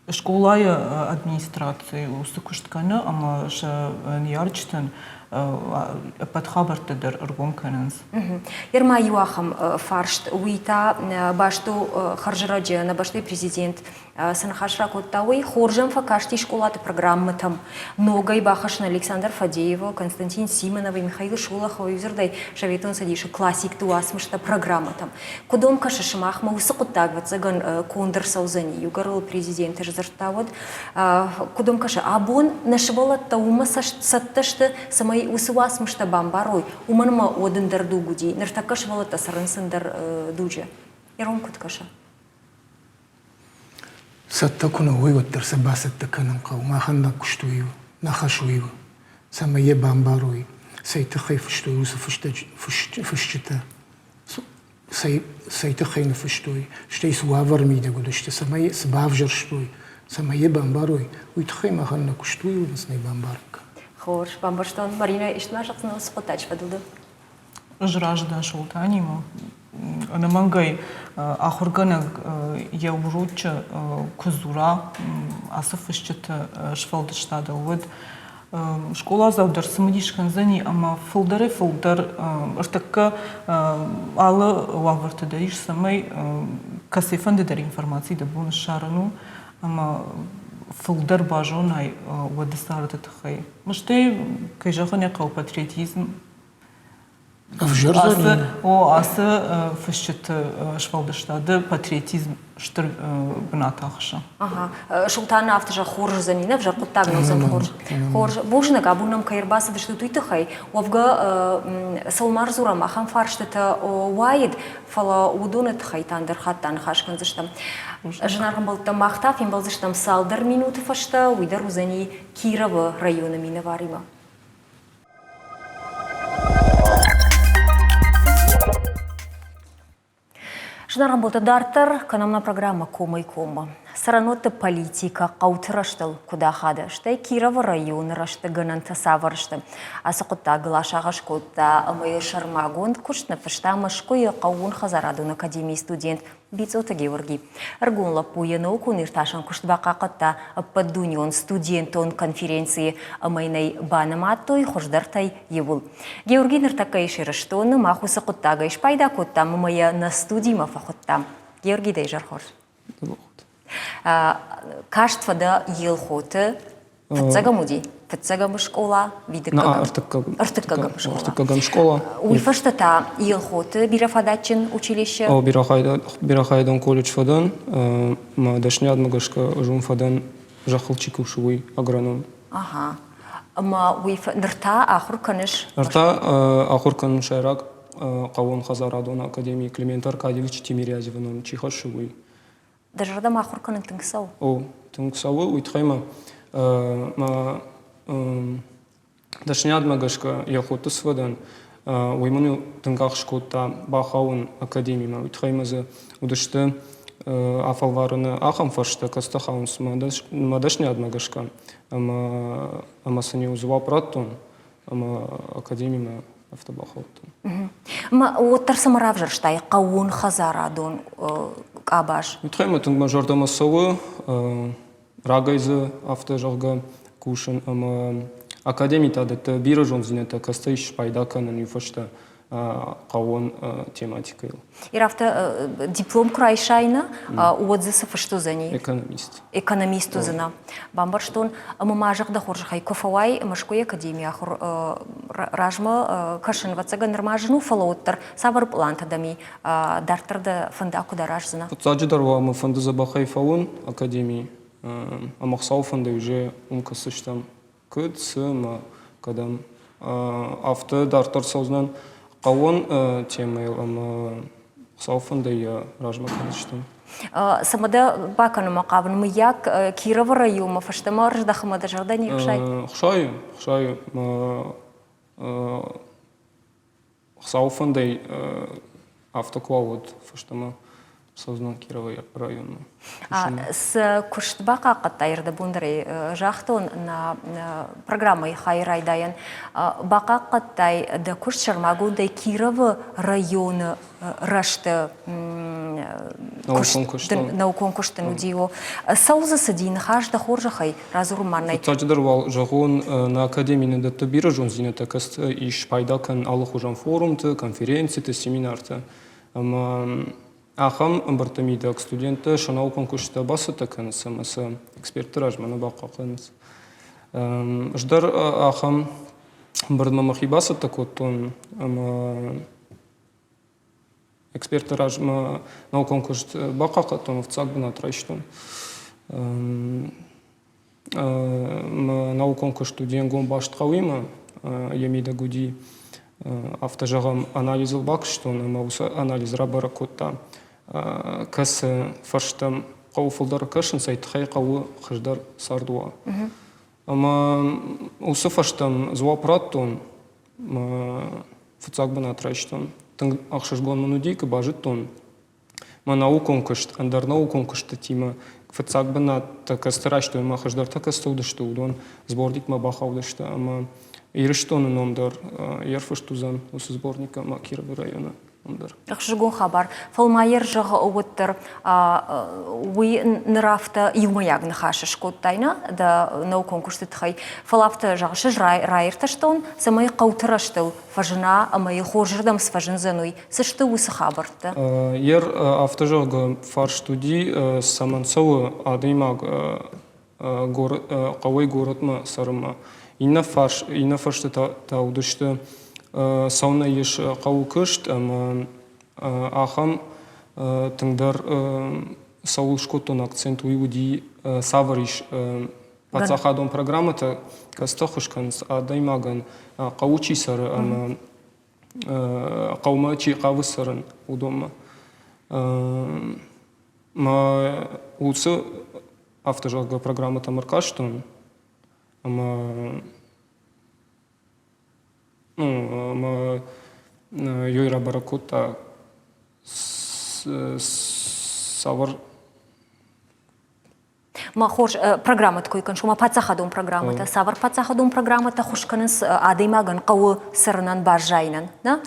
Скъолайы администраци уыцы куыст кӕны ӕмӕ сӕ ныййарджытӕн ӕппӕт хабӕрттӕ дӕр ӕргом кӕнынц.
Ерма иу ахӕм фарст, уый та баст у хӕрзӕрӕджы нӕ бӕстӕйы президент цы ныхас ракодта, уый хорз ӕм фӕкасти скъолаты программӕтӕм ногӕй бахӕссын Александр Фадеевы, Константин Симоновы, Михаил Шолоховы, иудзырдӕй Советон Цӕдисы классикты уацмыстӕ программӕтӕм. Куыд уӕм кӕсы сымахмӕ уыцы хъуыддаг, ӕвӕццӕгӕн, конд ӕрцӕудзӕни, иугӕр ыл президент сдзырдта, уӕд куыд уӕм кӕсы, абон нӕ сывӕллӕттӕ уымӕ цӕттӕ сты, цӕмӕй уыцы уацмыстӕ бамбарой, уымӕн ӕмӕ уӕд ӕндӕр дуг уыди, ныртӕккӕ сывӕллӕттӕ цӕрынц ӕндӕр дуджы. Ирон куыд кӕсы?
Цӕттӕ куы нӕ уой, уӕддӕр сӕ бацӕттӕ кӕнын хъӕуы. Махӕн нӕ куыст уый у, нӕ хӕс уый у, цӕмӕй йӕ бамбарой, цӕй тыххӕй фыстой уыцы фысджытӕ, цӕй тыххӕй ныффыстой, стӕй цы уавӕры мидӕг уыдысты, цӕмӕй цы бавзӕрстой, цӕмӕй йӕ бамбарой, уый тыххӕй махӕн нӕ куыст уый у, ӕмӕ сын ӕй бамбарын кӕнын.
Хорз, бамбӕрстон. Маринӕ, исты ма зӕгъдзынӕ уыцы хъуыддаджы фӕдыл ды?
Ӕз разы дӕн Солтанимӕ. Ӕнӕмӕнгӕй ахуыргӕнӕг йӕ урочы куы дзура ацы фысджыты сфӕлдыстадыл, уӕд скъоладзау дӕр цымыдис кӕндзӕни ӕмӕ фылдӕрӕй-фылдӕр ӕртӕккӕ алы уавӕрты дӕр ис, цӕмӕй кӕцыйфӕнды дӕр информаци дӕ бон ссарын у ӕмӕ фылдӕр базонай уӕды царды тыххӕй. Стӕй, кӕй зӕгъын ӕй хъӕуы, патриотизм
Ӕвзӕрдзӕн?
О, ацы фысджыты сфӕлдыстады патриотизм стыр бынат ахсы.
Ага. Султан афтӕ зӕгъ, хорз уыдзӕни, не взӕр хъуыддаг нӕ уыдзӕн хорз. Хорз. Бузныг, абон нӕм кӕй ӕрбацыдыстут, уый тыххӕй. Уӕвгӕ, цӕуыл ма рдзурӕм, ахӕм фарстытӕ уаид, фӕлӕ уыдоны тыххӕй та ӕндӕр хатт аныхас кӕндзыстӕм. Зынаргъ ӕмбӕлттӕ, мах та фембӕлдзыстӕм цалдӕр минуты фӕстӕ, уый дӕр уыдзӕни Кировы районы минӕваримӕ. Зынаргъ ӕмбӕлттӕ, дарддӕр кӕнӕм нӕ программӕ Комӕй-коммӕ. Цӕрӕнуӕтты политикӕ хъӕуты рӕзтыл куыд ахады, стӕй Кировы районы рӕзты гӕнӕнтӕ цавӕр сты? Ацы хъуыддагыл асагъӕс кодта ӕмӕ йӕ сӕрмагонд куыст ныффыста Мӕскуыйы хъӕууонхӕдзарадон академийы студент Бицъоты Георги. Ӕрыгон лӕппу йӕ наукон-иртасӕн куыст бахъахъхъӕдта ӕппӕтдунеон студентон конференцийы ӕмӕ йын ӕй банымадтой хуыздӕртӕй иуыл. Георги ныртӕккӕ ис Ирыстоны, мах уыцы хъуыддагӕй спайда кодтам ӕмӕ йӕ нӕ студимӕ фӕхуыдтам. Георги, дӕ изӕр хорз. Каст фӕдӕ Елхоты Фыццӕгӕм уыди? Фыццӕгӕм скъола,
видыккӕгӕм? Ӕртыккӕгӕм.
Ӕртыккӕгӕм скъола.
Ӕртыккӕгӕм скъола.
Уый фӕстӕ та Елхоты бирӕфадатджын училище?
О, бирӕхайадон колледж фӕдӕн. Мӕ дӕсныйадмӕ гӕсгӕ ӕз уым фӕдӕн, зӕххыл чи кусы, уый агроном.
Ага. Ӕмӕ уый ныр та ахуыр кӕныс?
Ныр та ахуыр кӕнын сӕйраг хъӕууонхӕдзарадон академийы Климент Аркадьевич Тимирязевы ном чи хӕссы, уый.
Дӕ зӕрдӕмӕ ахуыр кӕнын тынг цӕуы?
О, тынг цӕуы. Уый тыххӕй мӕ мӕ дӕсныйадмӕ гӕсгӕ йӕ ходты цы фӕдӕн. Уый мын тынг ӕххуыс кодта бахауын академимӕ. Уый тыххӕй мӕ дзы уыдысты афӕлварыны ахӕм фӕрстӕ, кӕцытӕ хауынц мӕ дӕсныйадмӕ гӕсгӕ. Ӕмӕ, ӕмӕ сын-иу дзуапп радтон ӕмӕ академимӕ афтӕ бахаудтӕн.
Мӕ уӕддӕр цӕмӕ равзӕрстай хъӕууон хӕдзарадон къабаз?
Уый тыххӕй мӕ тынг мӕ зӕрдӕмӕ цӕуы. Рагӕй дзы афтӕ зӕгъгӕ кусын ӕмӕ академи та дӕтты бирӕ зонддзинӕдтӕ, кӕцытӕй спайда кӕнын иу фӕстӕ хъӕууон тематикӕйыл.
Ир афтӕ диплом куы райсай нӕ, уӕд дзы цы фыст уыдзӕни?
Экономист.
Экономист уыдзынӕ. Бамбӕрстон. Ӕмӕ ма зӕгъ дӕ хорзӕхӕй, куы фӕуай Мӕскуыйы академийы ахуыр размӕ кӕсын, ӕвӕццӕгӕн, нырма зын у, фӕлӕ уӕддӕр цавӕр пълантӕ дӕм и? Дарддӕр дӕ фӕндаг куыд араздзынӕ?
Фыццаджыдӕр уал мӕ фӕнды дзӕбӕхӕй фӕуын академийы ӕмӕ Хуыцауы фӕндӕй уже уым кӕсдзыстӕм куыд, цы ӕмӕ кӕдӕм. Афтӕ дарддӕр цӕудзынӕн хъӕууон темӕйыл ӕмӕ Хуыцауы фӕндӕй йӕ размӕ кӕндзыстӕм.
Цӕмӕ дӕ бакӕнынмӕ хъавын? Мыййаг, Кировы районмӕ фӕстӕмӕ ӕрыздӕхынмӕ дӕ зӕрдӕ не хсайы?
Хсайы, хсайы. Хуыцауы фӕндӕй афтӕ куы уа, уӕд фӕстӕмӕ цӕудзынӕн Кировы районмӕ.
Цы куыст бахъахъхъӕдтай ӕрдӕбон дӕр ӕй загътон нӕ программӕйы хайы райдайӕн, бахъахъхъӕдтай дӕ куыст сӕрмагондӕй Кировы районы рӕзты наукон куыст дын уыди. Цӕуыл дзы цыди ныхас дӕ хорзӕхӕй? Радзурын ма нӕ.
Фыццаджыдӕр уал зӕгъон, нӕ академи нын дӕтты бирӕ зонддзинӕдтӕ, кӕцыты ис пайда кӕнын алыхуызон форумты, конференциты, семинарты. Ӕмӕ ахӕм ӕмбырдты мидӕг студенттӕ сӕ наукон куыстытӕ бацӕттӕ кӕнынц ӕмӕ сӕ экспертты размӕ нӕ бахъахъхъӕнынц. Ӕз дӕр ахӕм ӕмбырдмӕ мӕхи бацӕттӕ кодтон ӕмӕ Экспертты размӕ наукон куыст бахъахъхъӕдтон, фыццаг бынат райстон. Мӕ наукон куыст уыди ӕнгом баст хъӕуимӕ, йӕ мидӕг уыди, афтӕ зӕгъӕм, анализыл бакуыстон ӕмӕ уыцы анализ рабӕрӕг кодта, кӕцы фӕрстӕм хъӕуы фылдӕр кӕсын, цӕй тыххӕй хъӕуы хуыздӕр цард уа. Ӕмӕ уыцы фӕстӕм дзуапп радтон, фыццаг бынат райстон. Тынг ӕхсызгон мын уыди, куы базыдтон, мӕ наукон куыст ӕндӕр наукон куыстытимӕ фыццаг бынӕттӕ кӕцыты райстой ӕмӕ хуыздӕртӕ кӕцыты уыдысты, уыдон сборникмӕ бахаудысты ӕмӕ Ирыстоны ном дӕр йе рфыст уыдзӕн уыцы сборник ӕмӕ Кировы районы ном дӕр.
Ӕхсызгон хабар. Фӕлӕ ма йӕ зӕгъы уӕддӕр уый ныр афтӕ иумӕйаг ныхас скодтай нӕ дӕ наукон куысты тыххӕй. Фӕлӕ афтӕ зӕгъыс, ӕз раиртӕстон, цӕмӕй хъӕуты рӕзтыл фӕзына ӕмӕ йӕ хорзырдӕм цы фӕзындзӕн, уый. Цы сты уыцы хабӕрттӕ?
Ер афтӕ зӕгъгӕ фарст уыди, цӕмӕн цӕуы адӕймаг хъӕуӕй горӕтмӕ цӕрынмӕ. Иннӕ фарс, иннӕ фӕрстытӕ та уыдысты цӕуылнӕ ис хъӕуы куыст ӕмӕ ахӕм тынгдӕр цӕуыл скодтон акцент, уый уыди цавӕр ис паддзахадон программӕтӕ, кӕцытӕ ӕххуыс кӕнынц адӕймагӕн хъӕуы чи цӕры ӕмӕ хъӕумӕ чи хъавы цӕрын, уыдонмӕ. Мӕ уыцы афтӕ зӕгъгӕ программӕтӕм ӕркастон ӕмӕ ну, ӕмӕ ёй рабӕрӕг кодта цавӕр
Ма хорз программӕты кой кӕныс, ома паддзахадон программӕтӕ. Цавӕр паддзахадон программӕтӕ хуыз кӕнынц адӕймагӕн хъӕуы цӕрынӕн, баззайынӕн? Нӕ?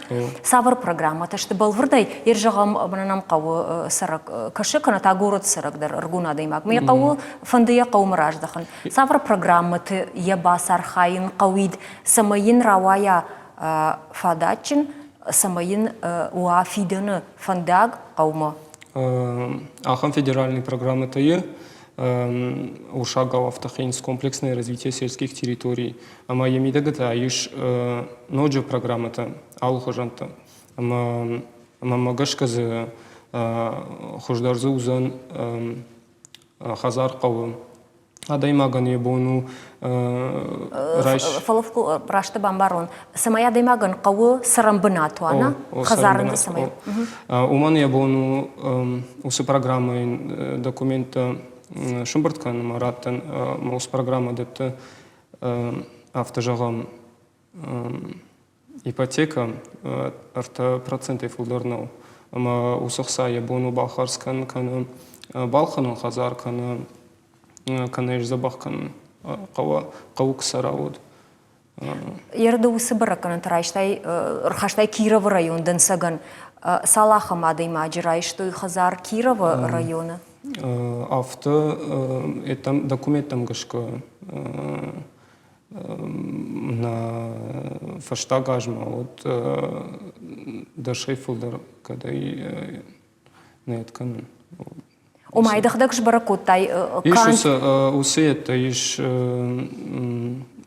Цавӕр программӕтӕ сты бӕлвырдӕй? Йе зӕгъӕм, мӕнӕ нӕм хъӕуы цӕрӕг кӕсы, кӕнӕ та город цӕрӕг дӕр ӕргон адӕймаг. Мӕ хъӕуы фӕнды йӕ хъӕумӕ раздӕхын. Цавӕр программӕты йӕ бацархайын хъӕуид, цӕмӕй йын рауайа фадатджын, цӕмӕй йын уа фидӕны фӕндаг хъӕумӕ?
Ахӕм федеральный программӕтӕ уырыссагау автохинц комплексное развитие сельских территорий ӕмӕ йӕ мидӕгы та ис ноджы программӕтӕ алыхуызӕнттӕ. Ӕмӕ мӕ гӕсгӕ дзы хуыздӕр дзы уыдзӕн хӕдзар хъӕуы адӕймагӕн йӕ бон у райс.
Фӕлӕ раст бамбарон, цӕмӕй адӕймагӕн хъӕуы цӕрӕнбынат уа, нӕ? Хӕдзары цӕмӕй.
Уымӕн йӕ бон у уыцы программӕйы документтӕ сӕмбырд кӕнынмӕ раттын, уыцы программӕ дӕтты, афтӕ зӕгъӕм, Ипотекӕ 3%-ӕй фылдӕр нӕу. Ӕмӕ уыцы хца йӕ бон у бахардз кӕнын кӕнӕ балхӕнын хӕдзар кӕнӕ кӕнӕ йӕ сдзӕбӕх кӕнын хъӕуы хъӕуы куы цӕра, уӕд.
Ерды уыцы бӕрӕггӕнӕнтӕ райстай, рхастай Кировы район дӕнцӕгӕн. Цал ахӕм адӕймаджы райстой хӕдзар Кировы районы?
Афтӕ документтӕм гӕсгӕ нӕ фӕстаг азмӕ уыд дӕсӕй фылдӕр кӕдӕй нӕ кӕнын.
Ома, дӕхӕдӕг сбӕрӕг кодтай
Ис уыцы, уыцы йедтӕ ис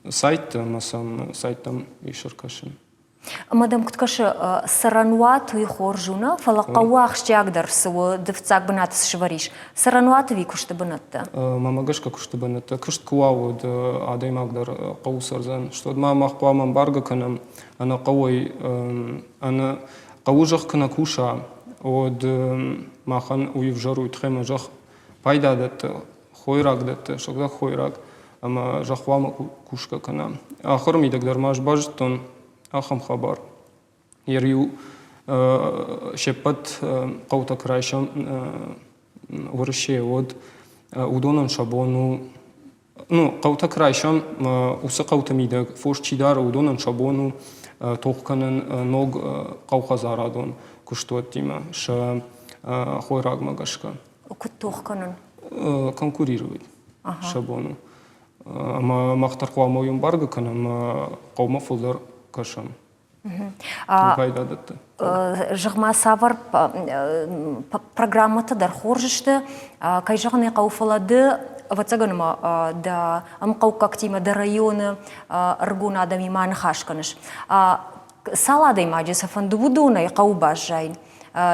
сайтты ӕмӕ сӕм сайттӕм ис ӕркӕсын.
Ӕмӕ дӕм куыд кӕсы, цӕрӕнуат уый хорз у, нӕ? Фӕлӕ хъӕуы ахсджиагдӕр цы у, ды фыццаг бынаты цы сӕвӕрис? Цӕрӕнуат ӕви куысты бынӕттӕ?
Мӕмӕ гӕсгӕ куысты бынӕттӕ. Куыст куы уа, уӕд адӕймаг дӕр хъӕуы цӕрдзӕн. Стӕй ма мах хъуамӕ ӕмбаргӕ кӕнӕм, ӕнӕ хъӕуӕй, ӕнӕ хъӕуы зӕхх куы нӕ куса, уӕд махӕн уый ӕвзӕр у, тыххӕй ӕмӕ зӕхх пайда дӕтты, хойраг дӕтты, сыгъдӕг хойраг, ӕмӕ зӕхх хъуамӕ кусгӕ кӕна. Ахуыры мидӕг дӕр ма ӕз базыдтон ахӕм хабар. Йер-иу се ппӕт хъӕутӕ куы райсӕм Уӕрӕсейы, уӕд уыдонӕн сӕ бон у ну, хъӕутӕ куы райсӕм, уыцы хъӕуты мидӕг фос чи дары, уыдонӕн сӕ бон у тох кӕнын ног хъӕухӕдзарадон куыстуӕттимӕ сӕ хойрагмӕ гӕсгӕ.
Куыд тох кӕнын?
Конкурировать сӕ бон у. Ӕмӕ мах дӕр хъуамӕ уый ӕмбаргӕ кӕнӕм, хъӕумӕ фылдӕр кӕсӕм. Пайда дӕтты.
Зӕгъ-ма, цавӕр программӕтӕ дӕр хорз сты, кӕй зӕгъын ӕй хъӕуы, фӕлӕ ды, ӕвӕццӕгӕн ӕмӕ дӕ ӕмхъӕуккӕгтимӕ, дӕ районы ӕрыгон адӕмимӕ ныхас кӕныс. Цал адӕймаджы сӕ фӕнды уыдонӕй хъӕуы баззайын?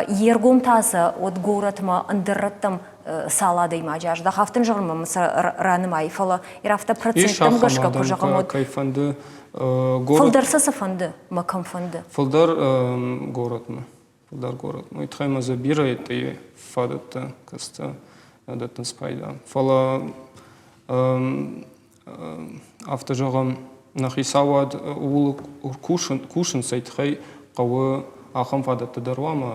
Йе ргом та сӕ уӕд горӕтмӕ, ӕндӕр рӕттӕм цал адӕймаджы аздах, афтӕ зӕгъын мӕм сӕ ранымай, фӕлӕ афтӕ проценттӕм гӕсгӕ куы зӕгъӕм, уӕд
кӕй фӕнды
Фылдӕр сӕ цы фӕнды, мӕ кӕм фӕнды?
Фылдӕр горӕтмӕ. Фылдӕр горӕтмӕ. Уый тыххӕй ма дзы бирӕ фадӕттӕ, кӕцытӕ дӕттынц пайда. Фӕлӕ афтӕ зӕгъӕм, нӕ хицауад ууыл кусынц, цӕй тыххӕй хъӕуы ахӕм фадӕттӕ дӕр уа ӕмӕ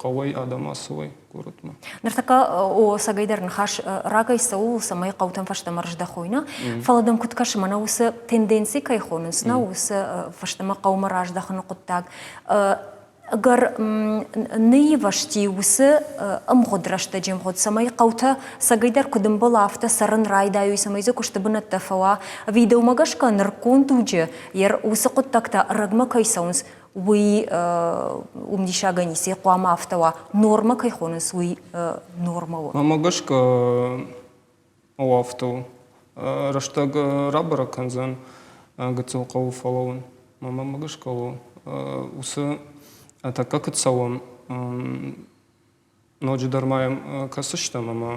хъӕуӕй адӕм ацӕуой горӕтмӕ.
Ныртӕккӕ о, цӕгӕйдӕр ныхас рагӕй цӕуы, цӕмӕй хъӕутӕм фӕстӕмӕ рыздӕхой, нӕ? Фӕлӕ дӕм куыд кӕсы, мӕнӕ уыцы тенденци кӕй хонынц, нӕ, уыцы фӕстӕмӕ хъӕумӕ раздӕхыны хъуыддаг ӕгӕр ныйивӕзти уыцы ӕмгъуыд рӕстӕджы ӕмгъуыд, цӕмӕй хъӕутӕ цӕгӕйдӕр куыд ӕмбӕлы, афтӕ цӕрын райдайой, цӕмӕй дзы куысты бынӕттӕ фӕуа. Ӕви дӕумӕ гӕсгӕ нырыккон дуджы уыцы хъуыддӕгтӕ ӕрӕгмӕ кӕй цӕуынц, уый уым диссагӕн ницы хъуамӕ афтӕ уа. Нормӕ кӕй хонынц, уый нормӕ у.
Мӕнмӕ гӕсгӕ у афтӕ у. Рӕстӕг рабӕрӕг кӕндзӕн гыццыл хъӕуы фӕлӕууын. Мӕнмӕ гӕсгӕ у уыцы тӕккӕ куыд цӕуӕм, ноджыдӕр ма йӕм кӕсдзыстӕм ӕмӕ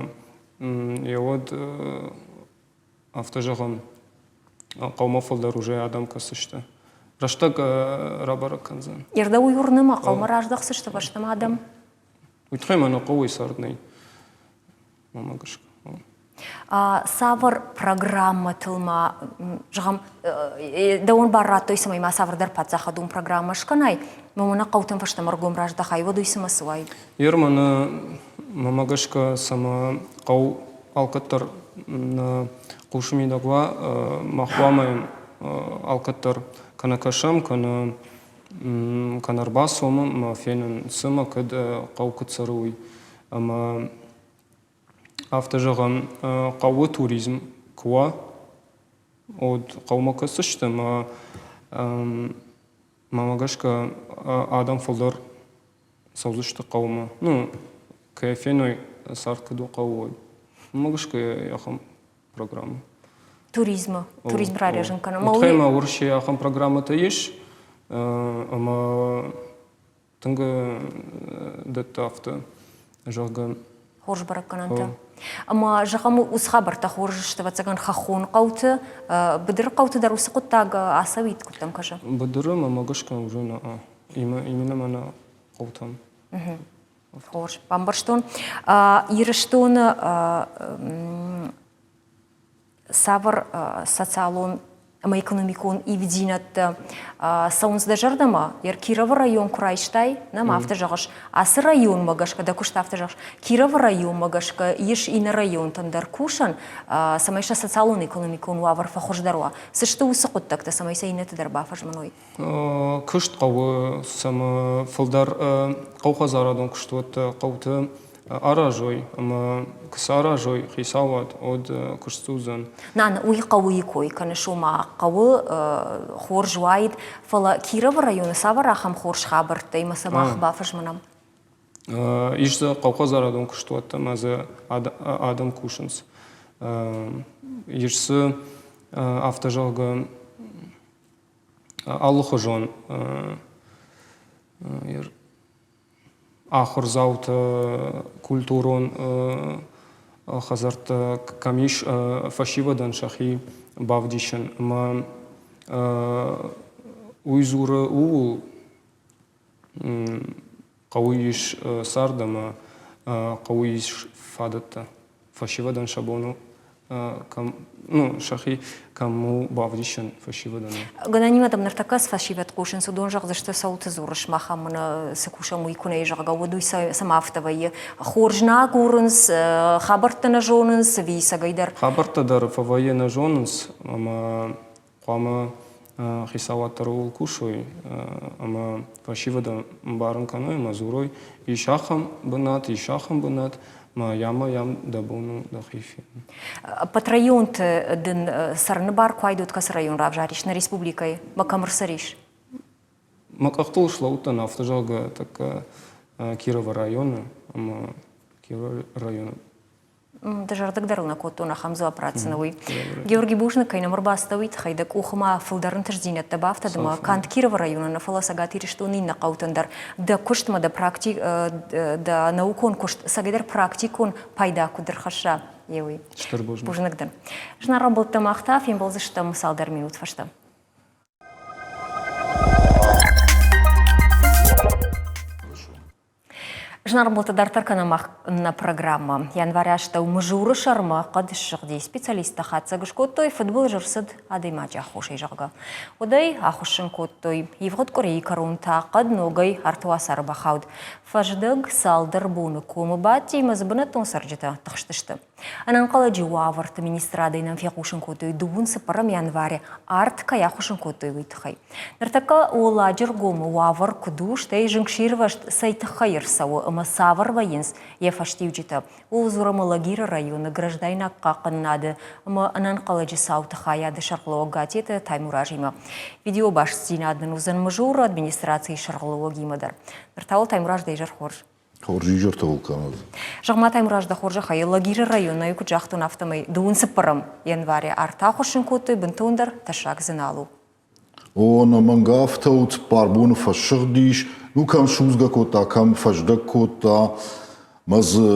йӕ уӕд афтӕ зӕгъӕм, хъӕумӕ фылдӕр уже адӕм кӕсдзысты. Рӕстӕг рабӕрӕг кӕндзӕн.
Ирдӕ уый уырны ма хъӕумӕ раздӕхдзысты фӕстӕмӕ адӕм?
Уый тыххӕй мӕ нӕ хъӕуы цард нӕй. Мӕнмӕ гӕсгӕ.
Цавӕр программӕтыл ма, зӕгъӕм, дӕуӕн бар радтой, цӕмӕй ма цавӕрдӕр паддзахадон программӕ скӕнай, ма мӕнӕ хъӕутӕм фӕстӕмӕ ӕргом раздахай, уӕд уый цымӕ цы уаид?
Ер мӕнӕ мӕмӕ гӕсгӕ цӕмӕ хъӕу алкӕддӕр нӕ хъусы мидӕг уа, мах хъуамӕ алкӕддӕр кӕнӕ кӕсӕм, кӕнӕ кӕнӕ ӕрбацӕуӕм ӕмӕ фенӕм, цымӕ кӕд хъӕу куыд цӕры, уый. Ӕмӕ афтӕ зӕгъӕм, хъӕуы туризм куы уа, уӕд хъӕумӕ кӕсдзысты ӕмӕ мӕнмӕ гӕсгӕ адӕм фылдӕр цӕудзысты хъӕумӕ. Ну, кӕй феной, цард куыд у хъӕуы, уӕд. Мӕнмӕ гӕсгӕ ахӕм программӕ.
Туризмы, туризм рарӕзын кӕнын.
Уый ма Уӕрӕсейы ахӕм программӕтӕ ис, ӕмӕ тынг дӕтты афтӕ, зӕгъгӕ.
Хорз бӕрӕггӕнӕнтӕ. Ӕмӕ, зӕгъӕм, уыцы хабӕрттӕ хорз сты, ӕвӕццӕгӕн, хӕххон хъӕуты, быдыры хъӕуты дӕр уыцы хъуыддаг ацӕуид, куыд дӕм кӕсы?
Быдыры мӕ гӕсгӕ уже нӕ, именно мӕнӕ хъӕутӕм.
Хорз, бамбӕрстон. Ирыстоны цавӕр социалон. ӕмӕ экономикон ивдзинӕдтӕ цӕуынц дӕ зӕрдӕмӕ? Ер Кировы район куы райстай, нӕм афтӕ зӕгъыс, ацы районмӕ гӕсгӕ дӕ куыст афтӕ зӕгъыс, Кировы районмӕ гӕсгӕ ис иннӕ районтӕн дӕр кусӕн, цӕмӕй сӕ социалон-экономикон уавӕр фӕхуыздӕр уа. Цы сты уыцы хъуыддӕгтӕ, цӕмӕй сӕ иннӕты дӕр бафӕзмыной?
Куыст хъӕуы, цӕмӕ фылдӕр хъӕухӕдзарадон куыстуӕттӕ хъӕуты аразой ӕмӕ куы сӕ аразой хицауад, уӕд куыст уыдзӕн.
Нана, уый хъӕуы кой кӕныс, ома хъӕуы хорз уаид, фӕлӕ Кировы районы цавӕр ахӕм хорз хабӕрттӕ ӕмӕ сӕ мах бафӕзмынӕм?
Ис дзы хъӕухӕдзарадон куыстуӕттӕ ӕмӕ дзы адӕм кусынц. Ис дзы афтӕ зӕгъгӕ алыхуызон ахуырдзаутӕ, культурон хӕдзӕрттӕ кӕм ис фӕсивӕдӕн сӕхи бавдисын. Ӕмӕ уый дзуры ууыл, хъӕуы ис цард ӕмӕ хъӕуы ис фадӕттӕ. Фӕсивӕдӕн сӕ бон у кӕм, ну, сӕхи кӕм у бавдисын фӕсивӕдӕн.
Гӕнӕнимӕ дӕм ныртӕккӕ цы фӕсивӕд хъусынц, уыдон зӕгъдзысты, цӕуылты дзурыс, мах ам цы кусӕм, уый куы нӕ зӕгъгӕ, уӕд уый цӕмӕ афтӕ вӕййы? Хорз нӕ агурынц, хабӕрттӕ нӕ зонынц, ӕви цӕгӕйдӕр?
Хабӕрттӕ дӕр фӕвӕййы нӕ зонынц, ӕмӕ хъуамӕ хицауад дӕр ууыл кусой ӕмӕ фӕсивӕдӕн ӕмбарын кӕной ӕмӕ дзурой, ис ахӕм бынат, ис ахӕм бынат, мӕ йӕм йӕм дӕ бон у дӕхи фенын.
Ӕппӕт районты дын цӕрыны бар куы айдот, кӕцы район равзарис нӕ республикӕйы мӕ кӕм ӕрцӕрис?
Мӕ къӕхтыл слӕудтӕн, афтӕ зӕгъгӕ, тӕккӕ Кировы районы ӕмӕ Кировы районы
Дызӕрдыг дӕр ыл нӕ кодтон, ахӕм дзуапп ратдзынӕ уый. Георгий, бузныг, кӕй нӕм ӕрбацыдтӕ, уый тыххӕй дӕ къухы ма фылдӕр ӕнтыстдзинӕдтӕ бафтӕд ӕмӕ канд Кировы районы нӕ, фӕлӕ Цӕгат Ирыстоны иннӕ хъӕутӕн дӕр дӕ куыстмӕ, дӕ, практи дӕ наукон куыст цӕгӕйдӕр практикон пайда куыд ӕрхӕсса, е уый.
Стыр бузныг.
Бузныг дын. Зынаргъ ӕмбӕлттӕ, мах та фембӕлдзыстӕм цалдӕр минут фӕстӕ. Зынаргъ дарддӕр кӕнӕм мах нӕ программӕ. Январы астӕу Мызуры сӕрмӕ хъӕд ссыгъди. Специалисттӕ хатдзӕг скодтой, фыдбылыз ӕрцыд адӕймаджы аххосӕй, зӕгъгӕ. Уӕд ӕй ахуыссын кодтой. Ивгъуыд къуырийы кӕрон та хъӕд ногӕй артуацары бахауд. Фӕздӕг цалдӕр боны комы бадти ӕмӕ дзы бынӕттон цӕрджытӕ тыхстысты. Ӕнӕнхъӕлӕджы уавӕрты министрадӕй нӕм фехъусын кодтой, дыууын цыппӕрӕм январы арт кӕй ахуыссын кодтой, уый тыххӕй. Ныртӕккӕ Уӕлладжыргомы уавӕр куыд у, стӕй зынгсирвӕзт цӕй тыххӕй ӕрцӕуы ӕмӕ цавӕр вӕййынц йӕ фӕстиуджытӕ, ууыл дзурӕм Алагиры районы граждайнаг хъахъхъӕнынады ӕмӕ ӕнӕнхъӕлӕджы цауты хайады сӕргълӕууӕг Гатеты Таймуразимӕ. Видеобастдзинад нын уыдзӕн Мызуры администрацийы сӕргълӕууӕгимӕ дӕр. Ныр та уал Таймураз дӕ изӕр хорз.
Хорз изӕртӕ уыл кӕнӕд.
Зӕгъ-ма, Таймураз, дӕ хорзӕхӕй, Лагиры районӕй куыд загътон, афтӕмӕй дыууын цыппӕрӕм январы арт ахуыссын кодтой, бынтондӕр тӕссаг дзы нал у.
О, ӕнӕмӕнг афтӕ у, цыппар боны фӕссыгъдис, ну кӕм судзгӕ кодта, кӕм фӕздӕг кодта. Мӕ дзы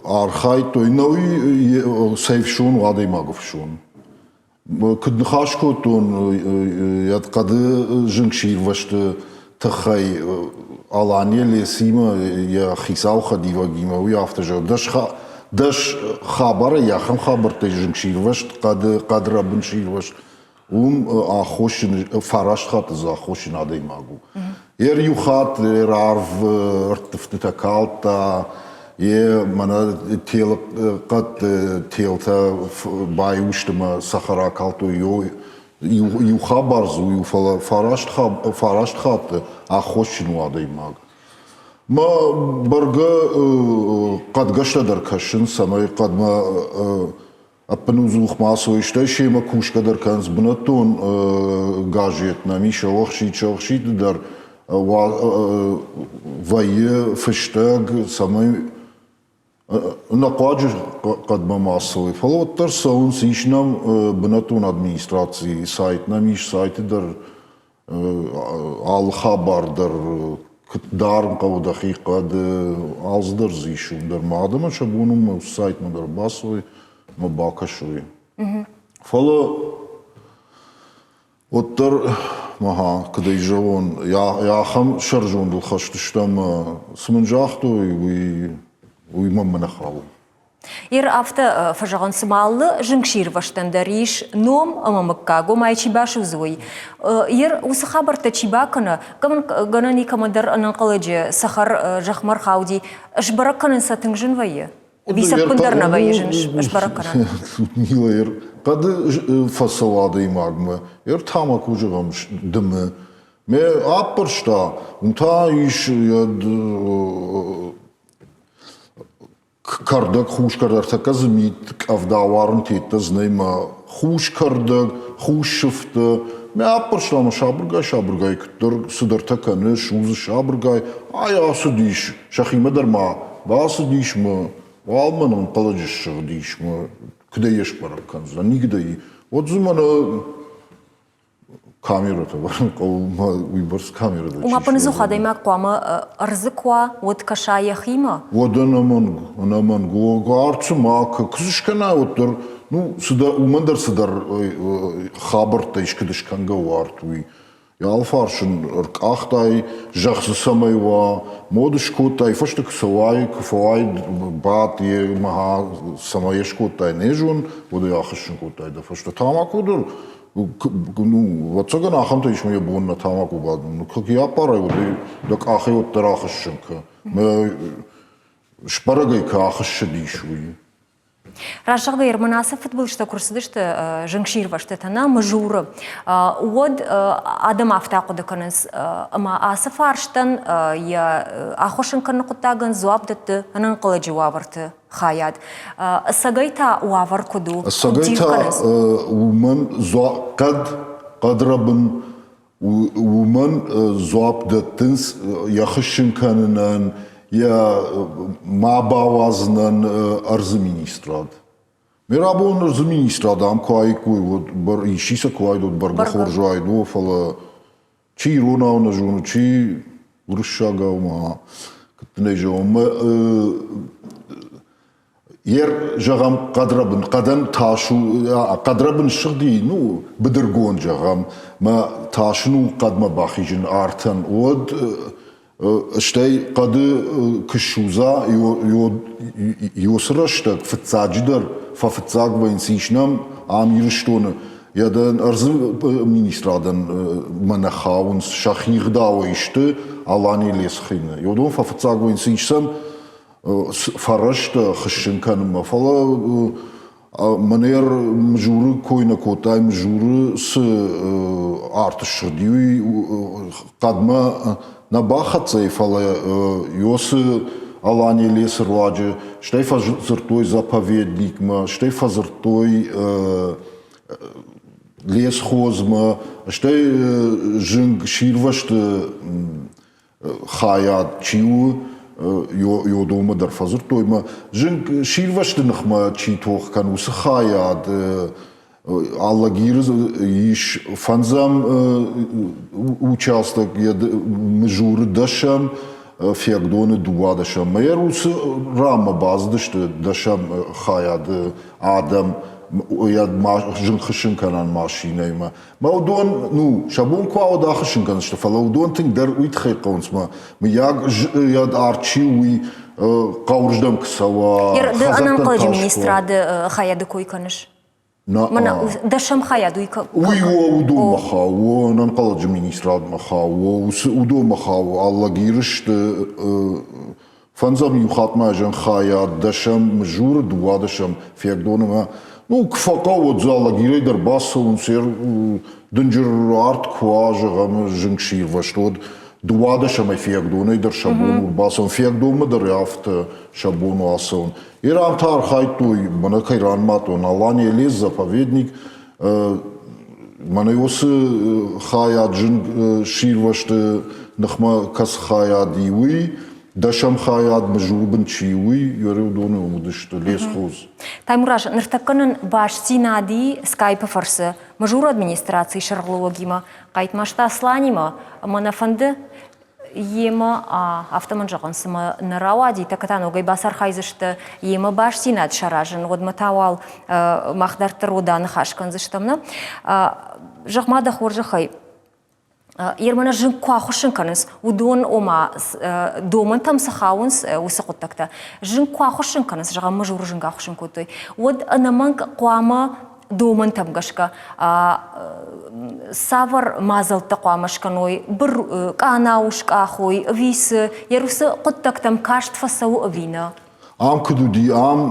архайдтой, нӕуи цӕй фсон у адӕймагы фсон. Куыд ныхас кодтон йӕ хъӕды зынгсирвӕзты тыххӕй Алания Лесимӕ йӕ хицау хӕдивӕгимӕ, уый афтӕ зӕгъы, дӕс хабарӕй ахӕм хабӕрттӕй зынгсирвӕзт, хъӕды хъӕдрӕбын сирвӕзт, уым аххосджын, фараст хатты дзы аххосджын адӕймаг у. Ер иу хатт ер арв ӕрттывтытӕ калдта, Е мӕнӕ телы хъӕдты телтӕ баиу сты мӕ цӕхӕр акалдтой. Иу хабар дзы у, фӕлӕ фараст хатты аххосджын у адӕймаг. Мӕ бӕргӕ хъӕдгӕстӕ дӕр кӕсынц, цӕмӕй хъӕдмӕ ӕппынӕдзух ма ацӕуой, стӕй семӕ кусгӕ дӕр кӕнынц бынӕттон газет нӕм ис Сӕуӕхсид, Сӕуӕхсиды дӕр вӕййы фыстӕг, цӕмӕй ӕнӕхъуаджы хъӕдмӕ ма ацӕуой. Фӕлӕ уӕддӕр цӕуынц, ис нӕм бынӕттон администрацийы сайт нӕм ис, сайты дӕр алы хабар дӕр куыд дарын хъӕуы дӕхи хъӕды, алцыдӕр дзы ис уым дӕр. Ма адӕмӕн сӕ бон у сайтмӕ дӕр бацӕуой ӕмӕ бакӕсой. Фӕлӕ уӕддӕр, мӕ куыд ӕй зӕгъон, ахӕм сӕрзондыл хӕст стӕм, цы мын загътой, уый, уый мӕнмӕ нӕ хауы.
Ер афтӕ фӕзӕгъынц, цыма алы зынгсирвӕзтӕн дӕр ис ном ӕмӕ мыггаг, уымӕй чи басудзы, уый. Ер уыцы хабӕрттӕ чи бакӕны, гӕнӕн и кӕмӕндӕр ӕнӕнхъӕлӕджы цӕхӕр зӕхмӕ рхауди, сбӕрӕг кӕнын сӕ тынг зын вӕййы. Ӕви сӕ ӕппындӕр нӕ вӕййы зын сбӕрӕг кӕнӕн?
Людмила, ер хъӕды фӕцӕуы адӕймагмӕ, ер тамако зӕгъӕм дымы, Ме аппӕрста, уым та ис кӕрдӕг, хус кӕрдӕг, ӕртӕккӕ дзы мит, къӕвда уарын тедтӕ знӕй мӕ хус кӕрдӕг, хус сыфтӕ. Мӕ аппӕрста мӕ сабыргай-сабыргай куыддӕр цыдӕртӕ кӕны, судзы сабыргай. Ай ацыдис, сӕхимӕ дӕр ма бацыдис мӕ уал мӕ ӕнхъӕлӕджы ссыгъдис мӕ куыдӕй йӕ сбӕрӕг кӕндзынӕн, никуыдӕй. Уӕд дзы мӕнӕ камерӕтӕ вӕрын хъӕуы, уыйбӕрц камерӕтӕ
Ома ӕппынӕдзух адӕймаг хъуамӕ ӕрдзы куы уа, уӕд кӕса йӕхимӕ?
Уӕд ӕнӕмӕнг, ӕнӕмӕнг. Арцы ма куы скӕна, уӕддӕр, ну, цыдӕр, уымӕн дӕр цыдӕр хабӕрттӕ искуыд скӕнгӕ у арт, уый. Йӕ алфарс ын ӕркъахтай, зӕхх дзы цӕмӕй уа, мод скодтай, фӕсты куы цӕуай, куы фӕуай бадт, йе мӕ цӕмӕй скодтай, не зон, уӕд ӕй ахӕссын кодтай дӕ фӕстӕ. Тамако дӕр ну, ӕвӕццӕгӕн, ахӕмтӕ ис, мӕ бон нӕ тамако бадын. Куы аппарай, уӕд ӕй дӕ къахӕй уӕддӕр ахӕссын кӕ. Мӕ сбӕрӕг ӕй кӕ ахӕссыдис, уый.
Раззагъдӕй мын ацы фыдбылызтӕ куы рцыдысты зынгсирвӕзтытӕ нӕ Мызуры, уӕд адӕм афтӕ хъуыды кӕнынц, ӕмӕ ацы фарстӕн йӕ аххуысын кӕныны хъуыддагӕн дзуапп дӕтты ӕнӕнхъӕлӕджы уавӕрты хайад. Ӕцӕгӕй та уавӕр куыд у?
Ӕцӕгӕй та уымӕн хъӕд, хъӕдрӕбын уымӕн дзуапп дӕттынц йӕ хыссын кӕнынӕн, йӕ ма бауадзынӕн ӕрдзы министрад. Ме рабон ӕрдзы министрад ам куы аиккой, уӕд исчи сӕ куы уаид, уӕд бӕргӕ хорз уаид, фӕлӕ чи иронау нӕ зоны, чи уырыссагау ма куыд нӕ зӕгъон, Ер, зӕгъӕм, хъӕдрӕбын, хъӕдӕн тас у, хъӕдрӕбын ссыгъди, ну, быдыргонд, зӕгъӕм, мӕ тас ын у хъӕдмӕ бахизын артӕн, уӕд стӕй хъӕды куы ссудза, уыцы рӕстӕг фыццаджыдӕр фӕфыццаг вӕййынц, ис нӕм ам Ирыстоны йӕ ӕрдзы министрадӕн мӕнӕ хауынц, сӕхи гъдауӕй сты Аланийы лесхины. Уыдон фӕфыццаг вӕййынц, ис сӕм фӕрӕзтӕ хыссын кӕнынмӕ, фӕлӕ мӕнӕ Мызуры кой нӕ кодтай, Мызуры цы арт ссыгъди, уый хъӕдмӕ нӕ бахӕццӕ и, фӕлӕ Иосы Аланийы лесы руаджы, стӕй фӕдзырдтой заповедникмӕ, стӕй фӕдзырдтой лесхозмӕ, стӕй зынг сирвӕзты хайад чи у, Йодомӕ дӕр фӕдзырдтой мӕ зынг сирвӕзты ныхмӕ чи тох кӕны, уыцы хайад Алагиры ис фӕндзӕм участок, Мызуры дӕсӕм, Фиагдоны дыууадӕсӕм. Мӕ уыцы ранмӕ бацыдысты дӕсӕм хайады адӕм зынгхуыссын кӕнӕн машинӕимӕ. Мӕ уыдон, ну, сӕ бон куы уӕд ахуыссын кӕндзысты, фӕлӕ уыдон тынгдӕр уый тыххӕй хъӕуынц мӕ, мыййаг, арт чи у, уый хъӕуырздӕм куы цӕуа,
Ды ӕнӕнхъӕлӕджы министрады хайады кой кӕныс? Мӕнӕ дӕсӕм хайад уый
Уый у уыдонмӕ хауы, ӕнӕнхъӕлӕджы министрадмӕ хауы, уыдонмӕ хауы, Алагиры сты Фӕндзӕм иу хатт ма ӕз хайад дӕсӕм Мызуры, дыууадӕсӕм Фиагдоны ӕмӕ ну, куы фӕхъӕуы, уӕд дзы Алагирӕй дӕр бацӕуынц, дынджыр арт куы уа, зӕгъӕм, зынгсирвӕзт, уӕд дыууадӕсӕмӕй Фиагдонӕй дӕр сӕ бон у бацӕуын. Фиагдонмӕ дӕр афтӕ сӕ бон у ацӕуын. Иран та архайдтой, мӕнӕ кӕй ранымадтон, Алания лес, заповедник, мӕнӕ уыцы хайад зынг сирвӕзты ныхмӕ кӕцы хайад и, уый, дӕсӕм хайад Мызурбын чи уый, уыдоны уыдысты лесхоз.
Таймураз, ныртӕккӕ нын бастдзинад и скайпы фӕрцы Мызуры администрацийы сӕргълӕууӕгимӕ Хъайтмазты Асланимӕ, ӕмӕ нӕ фӕнды йемӕ афтӕ мын зӕгъын, цыма нӕ рауади, тӕккӕ та ногӕй бацархайдзысты йемӕ бастдзинад саразын, уӕдмӕ та уал мах дарддӕр уӕд аныхас кӕндзыстӕм, нӕ? Зӕгъ-ма дӕ хорзӕхӕй, Ермана зынг куы ахуыссын кӕнынц, уыдон, ома, домӕнтӕм цы хауынц, уыцы хъуыддӕгтӕ. Зынг куы ахуыссын кӕнынц, зӕгъӕм, мызуры зынг ахуыссын кодтой, уӕд ӕнӕмӕнг хъуамӕ домӕнтӕм гӕсгӕ цавӕр мадзӕлттӕ хъуамӕ скӕной, быр къанау скъахой, ӕви цы, йӕ уыцы хъуыддӕгтӕм каст фӕцӕуы ӕви нӕ?
Ам куыд уыди, ам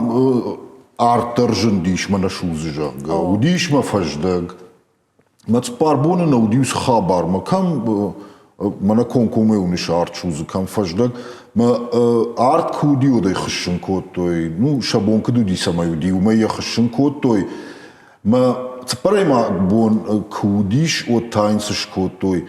арт дӕр зындис мӕнӕ судзы, зӕгъгӕ. Уыдис мӕ фӕздӕг. Мӕ цыппар боны нӕ уыди уыцы хабармӕ, кӕм мӕнӕ комкоммӕ уыныс арт судзы, кӕм фӕздӕг. Мӕ арт куы уыди, уӕд ӕй хыссын кодтой. Ну, сӕ бон куыд уыди, цӕмӕй уыди, уымӕй йӕ хыссын кодтой. Мӕ цыппӕрӕймаг бон куы уыдис, уӕд та йын цы скодтой?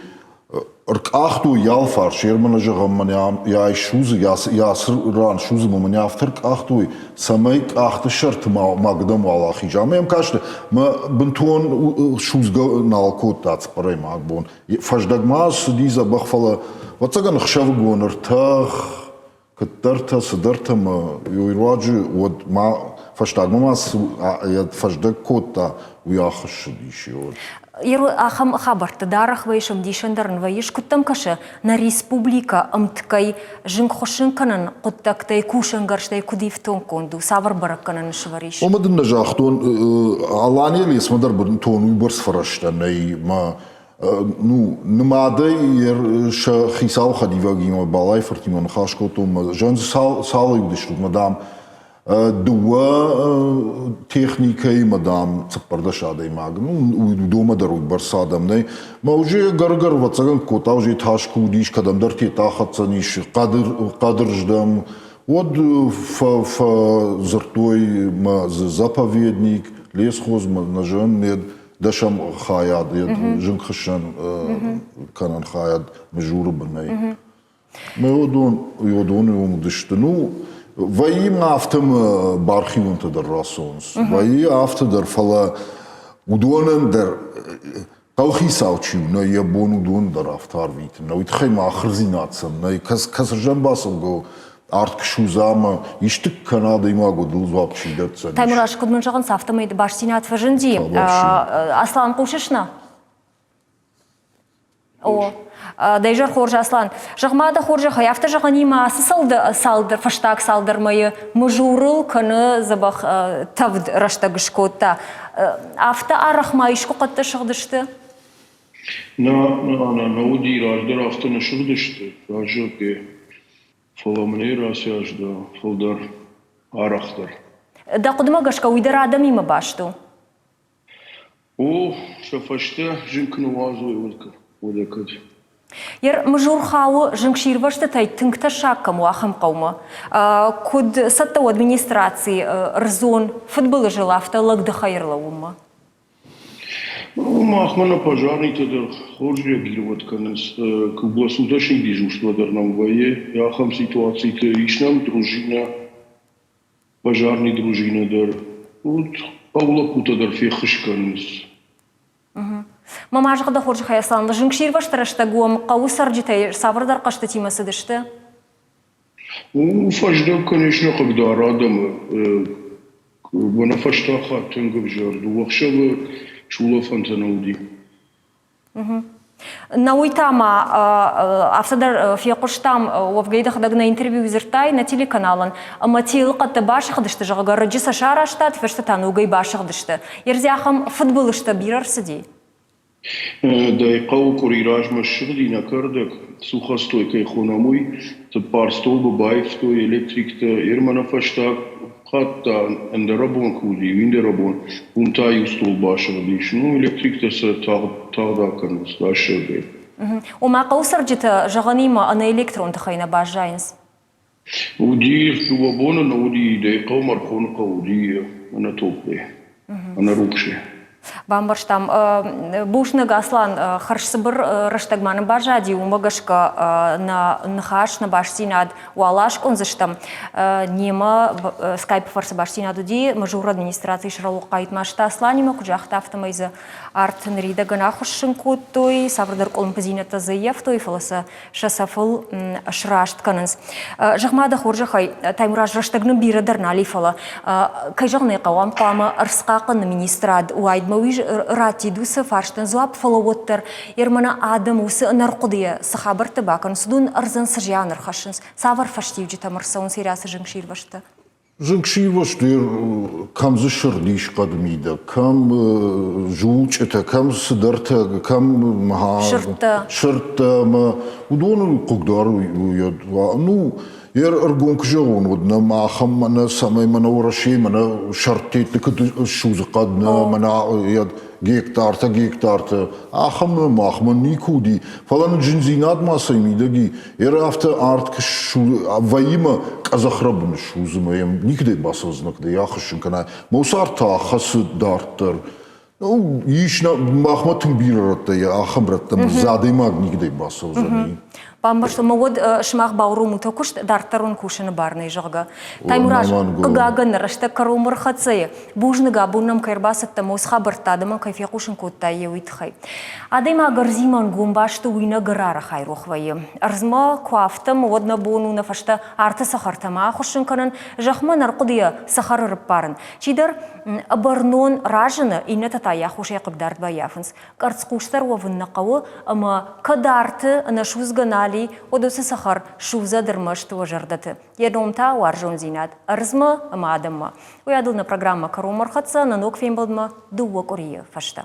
Ӕркъахтой йӕ алфарс, Ерманы зӕгъӕм, мӕнӕ йӕ ай судзы, йӕ ацы ран судзы, мӕ мӕнӕ афтӕ ӕркъахтой, цӕмӕй къӕхты сӕрты ма макдӕм уал ахиза. Ӕмӕ йӕм касты, мӕ бынтон судзгӕ нал кодта цыппӕрӕймаг бон. Фӕздӕг ма цыди дзӕбӕх, фӕлӕ, ӕвӕццӕгӕн, ӕхсӕвыгон ӕртӕх, куыддӕртӕ, цыдӕртӕ мӕ уый руаджы уӕд ма фӕстагмӕ ма цы фӕздӕг кодта, уый ахуыссыдис.
Ахӕм хабӕртты даргъ вӕййыс, ӕвдисӕн дӕр ын вӕййыс. Куыд дӕм кӕсы, нӕ республикӕ ӕмткӕй зынгхуыссын кӕнын хъуыддӕгтӕй, кусӕнгӕрзтӕй куыд ифтонггонд у, цавӕр бӕрӕггӕнӕн сывӕр ис?
Омӕ дын нӕ загътон, Алания лесмӕ дӕр бынтон уыйбӕрц фӕрӕзтӕ нӕй мӕ ну, нымадӕй сӕ хицауы хӕдивӕгимӕ Балайы фыртимӕ ныхас кодтон, мӕ зӕгъын, цал уыдыстут, мӕ дам, дыууӕ техникӕимӕ, дам, 14 адӕймаг. Ну, уыдонмӕ дӕр уыйбӕрц адӕм нӕй. Мӕ уже гӕр-гӕр ӕвӕццӕгӕн кодта, уже тас куы уыдис, кӕдӕмдӕр тета хӕцдзӕнис, хъӕдырздӕм, уӕд фӕдзырдтой мӕ заповедник, лесхоз, мӕ нӕ зӕгъын, дӕсӕм хайад, зынгхуыссӕн кӕнӕн хайад Мызуры бынӕй. Мӕ уыдон, уыдоны уыдысты. Ну, вӕййы ма афтӕ мӕ бархионтӕ дӕр рацӕуынц. Вӕййы афтӕ дӕр, фӕлӕ уыдонӕн дӕр хъӕухицау чи у, нӕ йӕ бон уыдон дӕр афтӕ арвитын. Нӕ уый тыххӕй ма ахырдзинад сӕм нӕй. Кӕцырдӕм бацӕугӕ у, арт куы судза ӕмӕ исты кӕна адӕймаг, уӕд ыл дзуапп чи дӕтдзӕнис.
Таймураз, куыд мын зӕгъынц, афтӕмӕй бастдзинад фӕзынди. Аслан, хъусыс нӕ? О, дӕ изӕр хорз, Аслан. Зӕгъ-ма дӕ хорзӕхӕй, афтӕ зӕгъӕнимӕ ацы цалдӕр, фӕстаг цалдӕр мӕйы мызурыл кӕны дзӕбӕх тӕвд рӕстӕг скодта. Афтӕ арӕх ма искуы хъӕдтӕ сыгъдысты?
Нӕ, нӕ, нӕ, нӕ уыди, раздӕр афтӕ нӕ сыгъдысты, раззагӕй. Фӕлӕ мын ӕй рацӕйас дӕ фылдӕр, арӕхдӕр.
Дӕ хъуыдымӕ гӕсгӕ уый дӕр адӕмимӕ баст у?
О, сӕ фӕстӕ зын куы ныууадзой, уӕдӕ кӕд.
Ер Мызур хауы зынгсирвӕзтытӕй тынг тӕссаг кӕм у, ахӕм хъӕумӕ. Куыд цӕттӕ у администраци ӕрдзон фыдбылызыл афтӕ лӕгдыхӕй ӕрлӕууынмӕ?
Махмӕ нӕ пожарнийтӕ дӕр хорз реагировать кӕнынц. Круглосуточный дежурство дӕр нӕм вӕййы. Ахӕм ситуациты ис нӕм дружинӕ, пожарный дружинӕ дӕр. Вот хъӕуы лӕппутӕ дӕр феххуыс кӕнынц.
Мӕ ма зӕгъ дӕ хорзӕхӕй, Аслан, зынгсирвӕзты рӕстӕг уӕм хъӕуы цӕрджытӕй цавӕрдӕр хъӕзтытимӕ цыдысты?
У фӕздӕг, конечно, хъыгдары адӕмы. Мӕнӕ фӕстаг хатт тынг ӕвзӕр дыууӕ ӕхсӕвы сулӕфӕнтӕ нӕ уыди.
Нӕ уый та ма афтӕ дӕр фехъуыстам, уӕвгӕ дӕхӕдӕг нӕ интервьюйы дзырдтай нӕ телеканалӕн, ӕмӕ телыхъӕдтӕ басыгъдысты, зӕгъгӕ, рыджы сӕ сарӕзтат, фӕстӕ та ногӕй басыгъдысты. Ердзи ахӕм фыдбылызтӕ бирӕ рцыди?
Дӕ хъӕуы къуыри размӕ ссыгъди нӕ кӕрдӕг, сухостой кӕй хонӕм, уый. Цыппар столбы баивтой электриктӕ. Ермӕ фӕстаг хатт та ӕндӕрӕбон куы уыди, уиндӕрӕбон, уым та иу стол басыгъдис. Ну, электриктӕ сӕ тагъд, тагъд акӕнынц рӕсугъдӕй.
Ома хъӕуы цӕрджытӕ зӕгъӕнимӕ ӕнӕ электрон тыхӕй нӕ баззайынц?
Уыди, дыууӕ боны нӕ уыди, дӕ хъӕу Мархоны хъӕу уыди ӕнӕ топпӕй, ӕнӕ рухсӕй.
Бамбӕрстам. Бузныг, Аслан, хӕрзцыбыр рӕстӕг ма нын баззади, уымӕ гӕсгӕ нӕ ныхас, нӕ бастдзинад уал аскъуындзыстӕм. Немӕ скайпы фӕрцы бастдзинад уыди Мызуры администрацийы сӕргълӕууӕг Хъайтмазты Асланимӕ, куыд загъта, афтӕмӕй дзы арт ныридӕгӕн ахуыссын кодтой, цавӕрдӕр къуылымпыдзинӕдтӕ дзы ӕййӕфтой, фӕлӕ сӕ сӕ цӕфыл сраст кӕнынц. Зӕгъ-ма дӕ хорзӕхӕй, Таймураз, рӕстӕг нын бирӕ дӕр нал и, фӕлӕ, кӕй зӕгъын ӕй хъӕуы, ам хъуамӕ ӕрдзхъахъхъӕныны министрад уайд. фӕстагмӕ уый раттид уыцы фарстӕн дзуапп, фӕлӕ уӕддӕр Ермана адӕм уыцы ӕнӕрхъуыдыйӕ цы хабӕрттӕ бакӕнынц, уыдон ӕрдзӕн цы зиан ӕрхӕссынц, цавӕр фӕстиуджытӕм ӕрцӕуынц Ирӕцы зынгсирвӕзттӕ?
Зынгсирвӕзт кӕм дзы сырд ис хъӕдмидӕг, кӕм зулчъытӕ, кӕм цыдӕртӕ, кӕм
сырдтӕ,
сырдтӕ ӕмӕ уыдоны хъыгдар ну, Йе ргом куы зӕгъон, уӕд нӕм ахӕм мӕнӕ цӕмӕй мӕнӕ Уӕрӕсейы мӕнӕ сӕрдтетты куыд ссудзы хъӕд нӕ мӕнӕ гектартӕ, гектартӕ, ахӕм нӕ махмӕ никуы уыди. Фӕлӕ нын зындзинад ма цӕй мидӕг и, йе афтӕ арт куы вӕййы мӕ къӕдзӕхрӕбын ссудзы мӕ йӕм никуыдӕй бацӕудзынӕ, куыд ӕй ахӕссын кӕнай. Мӕ уыцы арт та хӕцы дарддӕр. Ну, ис махмӕ тынг бирӕ рӕттӕ, ахӕм рӕттӕм дзы адӕймаг никуыдӕй бацӕудзӕни.
Бамбӕрстон мӕ, уӕд сымах бауромут куыст дарддӕрон кусыны бар нӕй, зӕгъгӕ. Таймураз, хъыгагӕн, рӕстӕг кӕронмӕ рхӕццӕ Бузныг, абон нӕм кӕй ӕрбацыдтӕ ӕмӕ уыцы хабӕрттӕ адӕмӕн кӕй фехъусын кодтай, йе уый тыххӕй. Адӕймаг ӕрдзимӕ ӕнгом баст у, уый нӕ гӕрарӕх айрох вӕййы. Ӕрдзмӕ куы афтӕм, уӕд нӕ бон у нӕ фӕстӕ арты цӕхӕртӕ ма ахуыссын кӕнын, зӕхмӕ нӕрхъуыдыйӕ цӕхӕры рыппарын. Чидӕр ӕбӕрнон разыны, иннӕтӕ та йӕ хусӕй хъыгдард баййафынц. Къӕрцхъусдӕр уӕвын нӕ хъӕуы, ӕмӕ кӕд арты ӕнӕсудзгӕ нал и, уӕд уыцы цӕхӕр судзӕд ӕрмӕст уӕ зӕрдӕты. Йӕ ном та уарзондзинад ӕрдзмӕ ӕмӕ адӕммӕ. Уый адыл нӕ программӕ кӕронмӕ ӕрхӕццӕ нӕ ног фембӕлдмӕ дыууӕ къуырийы фӕстӕ.